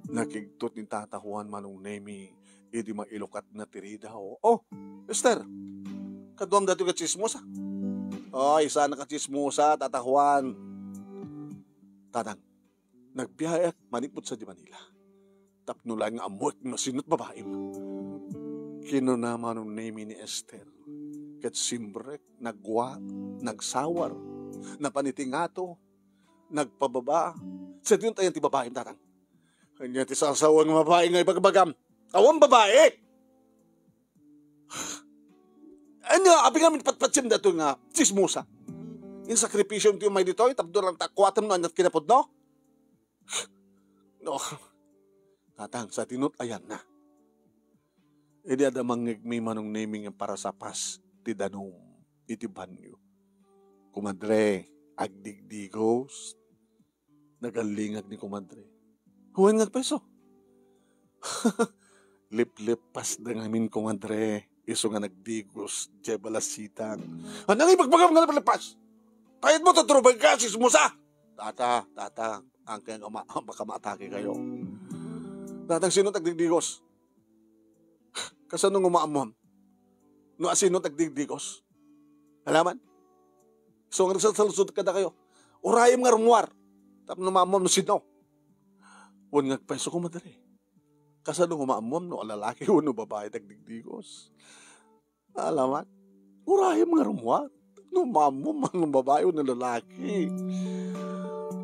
Nakigtot ni Tata Juan, Manong Nemi, idi mailukatna ti ridaw. Oh, Esther, kaduam datoy nga tsismosa. Ay, sana ka tsismosa, Tata Juan. Tatang, nagbiayak manipud sadi Manila. Tapno laeng nga ammoek no sino't babaim. Kinuna Manong Nemi ni Esther. Ket simrek, nagwa, nagsawar, napan iti ngato, nagpababa. Sadino tayan ti babaim, tatang? Ania ti sasawa nga babai nga ibagbagam? Awan babai! Ania, apay ngamin patpatsem datoy nga tsismosa? Insakripisyom ti umay ditoy, tapno lang ta kuatem no ania't kinapudno? No. Tatang, sadino't ayanna? Idi adda mangngegmi, Manong Nemi, nga parasapas ti danum iti banio. Kumadre, agdigdigos. Nagallingag ni kumadre. Wen nga agpeso. Liplipasda ngamin, kumadre, isu nga nagdigos diay balasitang. Ania nga ibagbagam nga liplipas? Payatmo, tuturubengka, tsismosa! Tata, tata, angkay nga ma-, makamatake kayo. Tatang, sino't agdigdigos? Kasano nga maammom no asino't agdigdigos? Alaman? So nga nagsasaludsod kadakayo, urayem nga rummuar tapno maammom no sino. Wen nga agpeso, kumadre. Kasano nga maammom no lalaki wenno babai ti agdigdigos? Alaman? Urayem nga rummuar tapno maammom no babai wenno lalaki.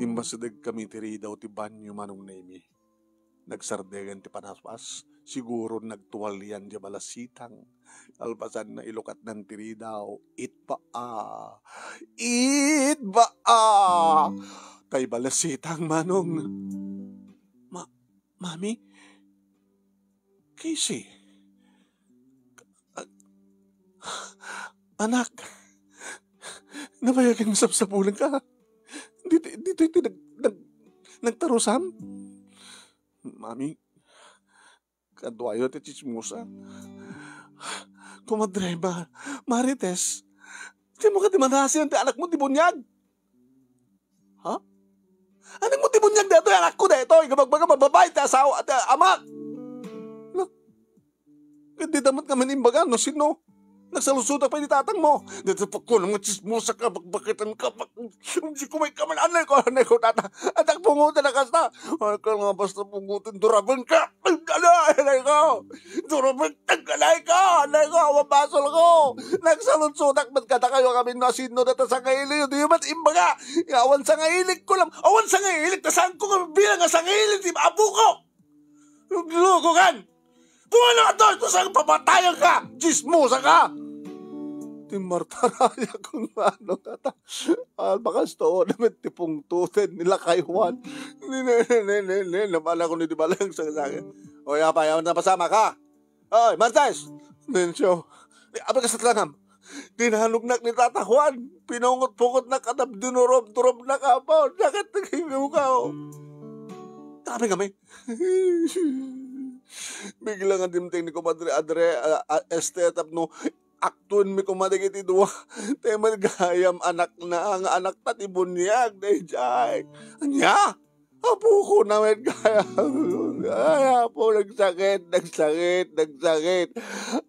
Immasidegkami ti ridaw ti banio, Manong Nemi. Nagsardegen ti panaspas, siguro nagtualian diay balasitang. Kalpasanna, ilukatnan ti ridaw. Itbaa! Itbaa! Tay balasitang, Manong. Ma-, Mami? Casey? A-, anak, nabayagen nga sapsapulenka. Ditoy, ditoy ti nag-, nag-, nagtarusam? Mami, kaduayo ti tsismosa. Kumadre, ma-, Marites, dimo kadi manasian ti anakmo ti buniag? Ha? Anakmo ti buniag daytoy, anakko daytoy, nga bagbaga nga babai ti asawa, ti amak. Ket dita met ngamin imbaga no sino. Nagsaludsodka pay ni tatangmo. Dita pagkuno nga tsismosa ka, bakbakitan ka, bak-, di ko may kaman, anay ko, anay ko, tata. Atak pungotan na kasta. Ay, ka nga basta pungotan, durabeng ka. Ay, anay, anay ko. Durabeng, anay ko, anay ko, awan basol ko. Nagsaludsodka met kadakayo ngamin no sino data sangaili, di met imbaga. Awan sangailik ko lang. Awan sangailik, ta saan ko nga bilang nga sangaili ti apo ko. Luglugo kan! Kung ano ato, ito sa papatayan ka! Tsismosa ka! Timmartaraya kun mano kata. Ah, bakas to, oh, damit ti pungtuten ni Lakay Juan. Ni, ni, ni, ni, ni, ni, nabala ko ni di balang sangsangit. O, yapa, yaman na pasama ka. Oy, Martes! Nencio, di, abay ka sa tlangam. Dinanognak ni Tata Juan. Pinungot-pungotnak kadap dinurob-durobnak apo. Dakit nagigaw ka, oh. Grabe kami. Bigla nga dimteng ni Kumadre Adre, ah, ah, Esther, tapno aktuenmi koma dagiti dua. Tay met gayam anakna, nga anakta ti buniag, daydiay. Ania? Apokona met gayam. Ay, apo, nagsakit, nagsakit, nagsakit.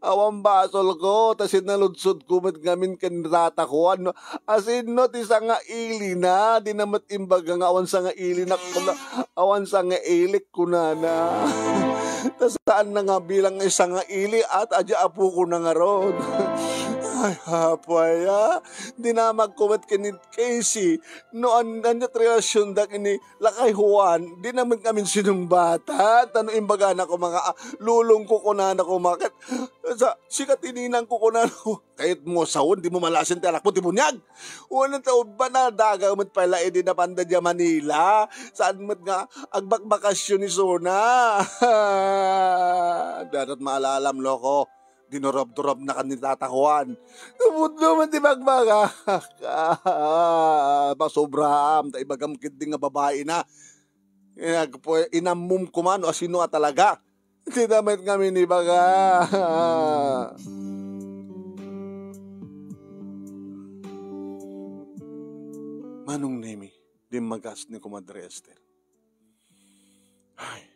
Awan basolko, ta sinaludsodko met ngamin ken Tata Juan. Asinno ti sangailina? Dina met imbaga nga awan sangailina, kuna-, awan sangailik, kunana. Ta saanna nga bilang nga sangaili, at adi apokona ngarud. Ay, apo aya. Dinamagko met ken ni Casey. No an-, ania ti relasionda ken ni Lakay Juan, dina met ngamin sinungbatan. Ta no imbagana koma nga, ah, lulongko, kunana koma. Ket, sa, sika ti ninangko, kunana. Kayatmo sawen, dimo malasin ti anakmo ti buniag. Wen ta, ubbana, dagaw met pay la idi napanda dia Manila. Saan met nga agbakbakasyon isuna. Darat maalalam, loko. Dinurobdurobnakan ni Tata Juan. Pudno met ti bagbaga. Pasobraam, ta ibagam ketdi nga babaina. Inag-, inammom koma no asino a talaga. Dina met ngamin ibaga. Manong Nemi, dimmagas ni Kumadre Esther. Ay,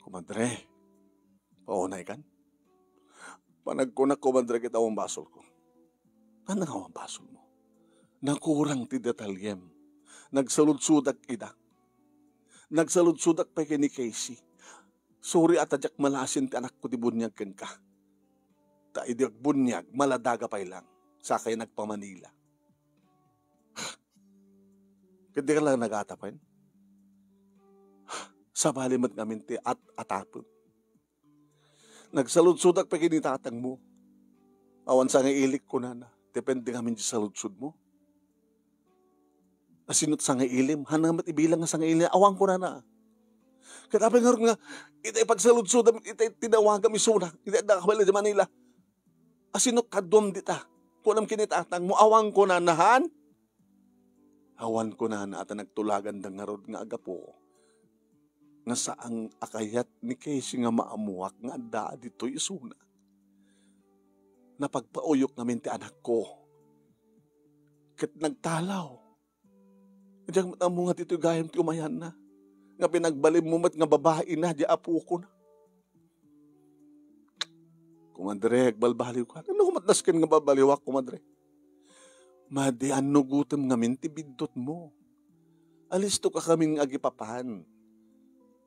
kumadre, paunaykan. Panagkunak, kumadre, ket awan basolko. Ania nga awan basolmo? Nakurang ti detalyem. Nagsaludsodak ida. Nagsaludsodak pay ken ni Casey. Sorry a ta diak malasin ti anakko ti buniag kenka. Ta idi agbuniag, maladaga pay lang. Sakay nagpa-Manila. Ket dika lang nagatapen. Sabali met ngamin ti at-, atapem. Nagsaludsodak pay ken ni tatangmo. Awan sangailik, kunana. Depende ngamin ti saludsodmo. Asino ti sangailim? Haan met ibilang nga sangailim. Awan, kunana. Ket apay ngarud nga, ita ipagsaludsodam, ita tinawagam isuna, ita adda ka pay la idiay Manila. Asino kaduam dita? Kunam ken ni tatangmo, awan, kunana, haan? Awan, kunana, ta nagtulaganda ngarud nga aggapu nga saan a kayat ni Casey nga maammoak nga adda ditoy isuna. Napagpauyok ngamin ti anakko. Ket nagtalaw. Diak met ammo nga ditoy gayam ti umayanna. Nga pinagbalinmo met nga babaina diay apokona. Kumadre, agbalbaliwka. Ania koma ti nasken nga balbaliwak, kumadre? Madi, annugotem ngamin ti biddutmo. Alistoka ngamin nga agipapan.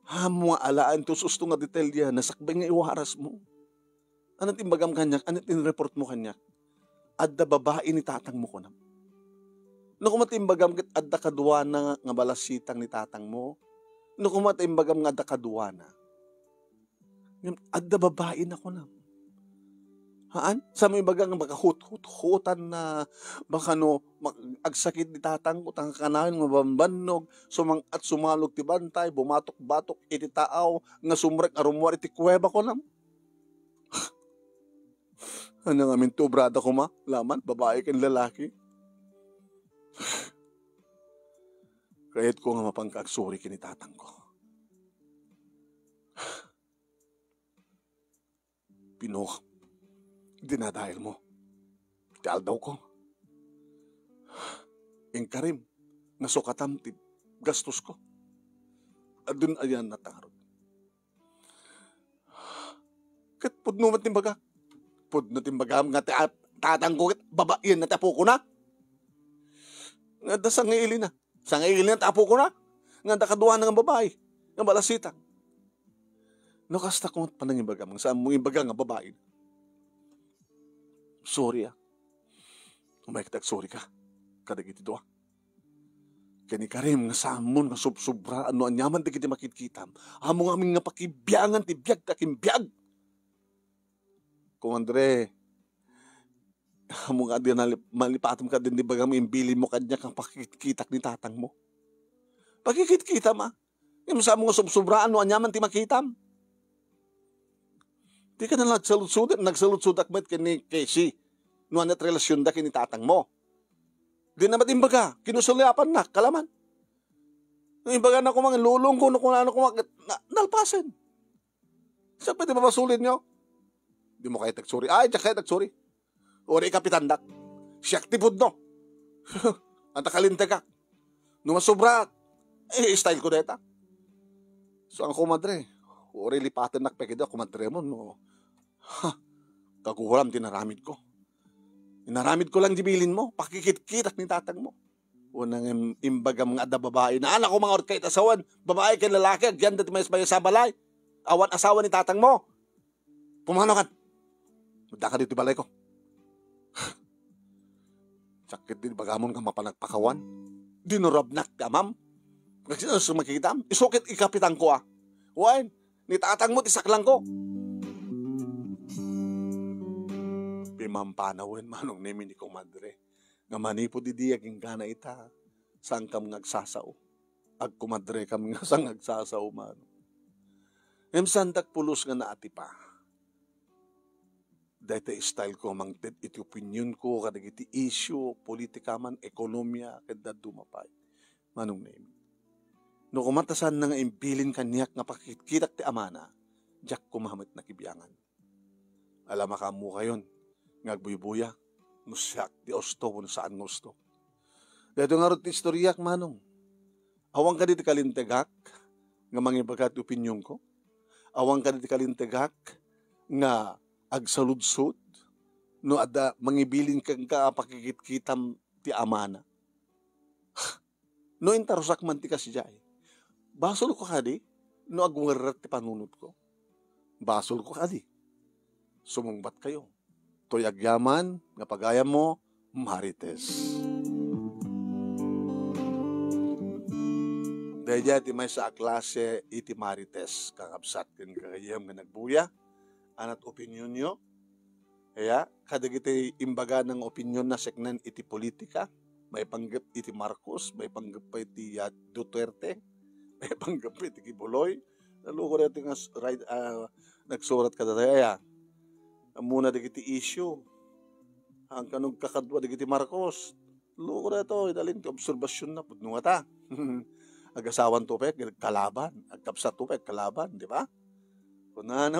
Ammom nga alaen ti us-usto nga detalye, sakbay nga iwarasmo. Ania ti imbagam kaniak? Ania ti inreportmo kaniak? Adda babai ni tatangmo, kunam. No koma ti imbagam ket adda kaduana nga balasitang ni tatangmo. No koma ti imbagam nga adda kaduana. Ngem adda babaina, kunam. Haan? Saanmo ibaga nga makahuthuthutan na, baka no, mak-, agsakit ni tatangko, ta kanayon nga bambannog, sumang-at sumalog ti bantay, bumatok-batok iti taaw, nga sumrek a rummuar iti kuweba, kunam. Ania ngamin ti obrada koma, laman, babai ken lalaki? Kayatko nga mapanka agsuri ken ni tatangko. Pino, dinadaelmo ti aldawko. Inkarim nga sukatam ti gastosko. Adun ayan na tangarod. Ket pudno met ti imbagak. Pudno ti imbagam nga ti at-, tatangko ket babaien na ti apokona. Nga adda sangailina. Sangailina ti apokona. Nga adda kaduana nga babai nga balasitang. No kasta koma ti panangibagam nga saanmo ibaga nga babai. Sorry, ah. Umayka ta agsorika kadagiti dua. Ken ni Karim nga saanmo nga subsobra no aniaman dagiti makitkitam. Ammo ngamin nga pakibiangan ti biag ta kimbiag. Comandre, Ammo nga di nalip-, malipatem ka din di bagam imbilin mo kaniak nga pakikitkitak ni tatang mo. Pakikitkitam, a. Ngem saan mo nga sobsobraan no aniaman ti makitam. Di ka na nagsaludsod, nagsaludsodak met ken ni Casey no aniat relasionda ken ni tatang mo. Di na met imbaga, kinusuliapannak, kalaman. Imbaga na koma nga lulong ko, no kunana koma, na, nalpasen. Siak pay ti mamasulin nyo. Di mo kayat agsuri. Ay, diak kayat agsuri. Uray ikapitandak. Siak ti pudno. Anta kalintegak. No masobra, eh, style ko deta. So, ang kumadre, uray lipatennak pay kadi a kumadre mo, no. Ha, kaguram ti naramid ko. Inaramid ko lang di bilin mo, pakikitkitak ni tatang mo. Unang im-, imbagam nga adda babae na, anak ko, mga urkay asawan, babae ken lalaki, agyan dati maysa-maysa balay. Awan asawa ni tatang mo. Pumanaw kan. Madda ka dito balay ko. Sakit din bagamon nga mapanagpakawan. Dinurabnak ti amam. Kasi ano sa makikitam? Isukit ikapitan ko, a. Wen, ni tatang mo, ti saklang ko. Pimampanawen manong nemi ni kumadre. Nga manipud idi aginggana ita, saankam nga agsasao. Agkumadrekam nga saan nga agsasao man. Ngem saandak pulos nga naatipa. Dayta style ko mangted iti opinion ko kadagiti issue, politika man, ekonomia, ken dadduma pay. Manong Nemi. No koma ta saanna nga imbilin kaniak nga pakitkitak ti amana, diak koma met nakibiangan. Ala, makaammokayon nga agbuybuya no siak ti usto wenno saan nga usto. Daytoy ngarud ti istoriak, manong. Awan kadi ti kalintegak nga mangibaga ti opinionko? Awan kadi ti kalintegak nga agsaludsod no adda mangibilin kenka a pakikitkitam ti amana? No intarusak man ti kasdiay, basolko kadi no agwerrek ti panunotko? Basolko kadi? Sumungbatkayo. Toy agyaman nga pagayammo, Marites. Daydiay ti maysa a klase iti Marites, kakabsat ken kagayem nga nagbuya, anat opinionyo, Aya, kadagiti imbagana nga opinionna seknen iti politika, maipanggep iti Marcos, maipanggep pay iti, ah, Duterte, maipanggep pay iti Quiboloy. Naluko daytoy nga s-, ride, ah, nagsurat kadatayo, aya. Ammona dagiti issue. Ang kanugkakadua dagiti Marcos. Luko daytoy, dalin ti obserbasionna, pudno ngata. Agasawan to pay, kalaban. Agkabsat to pay, kalaban, di ba? Kunana,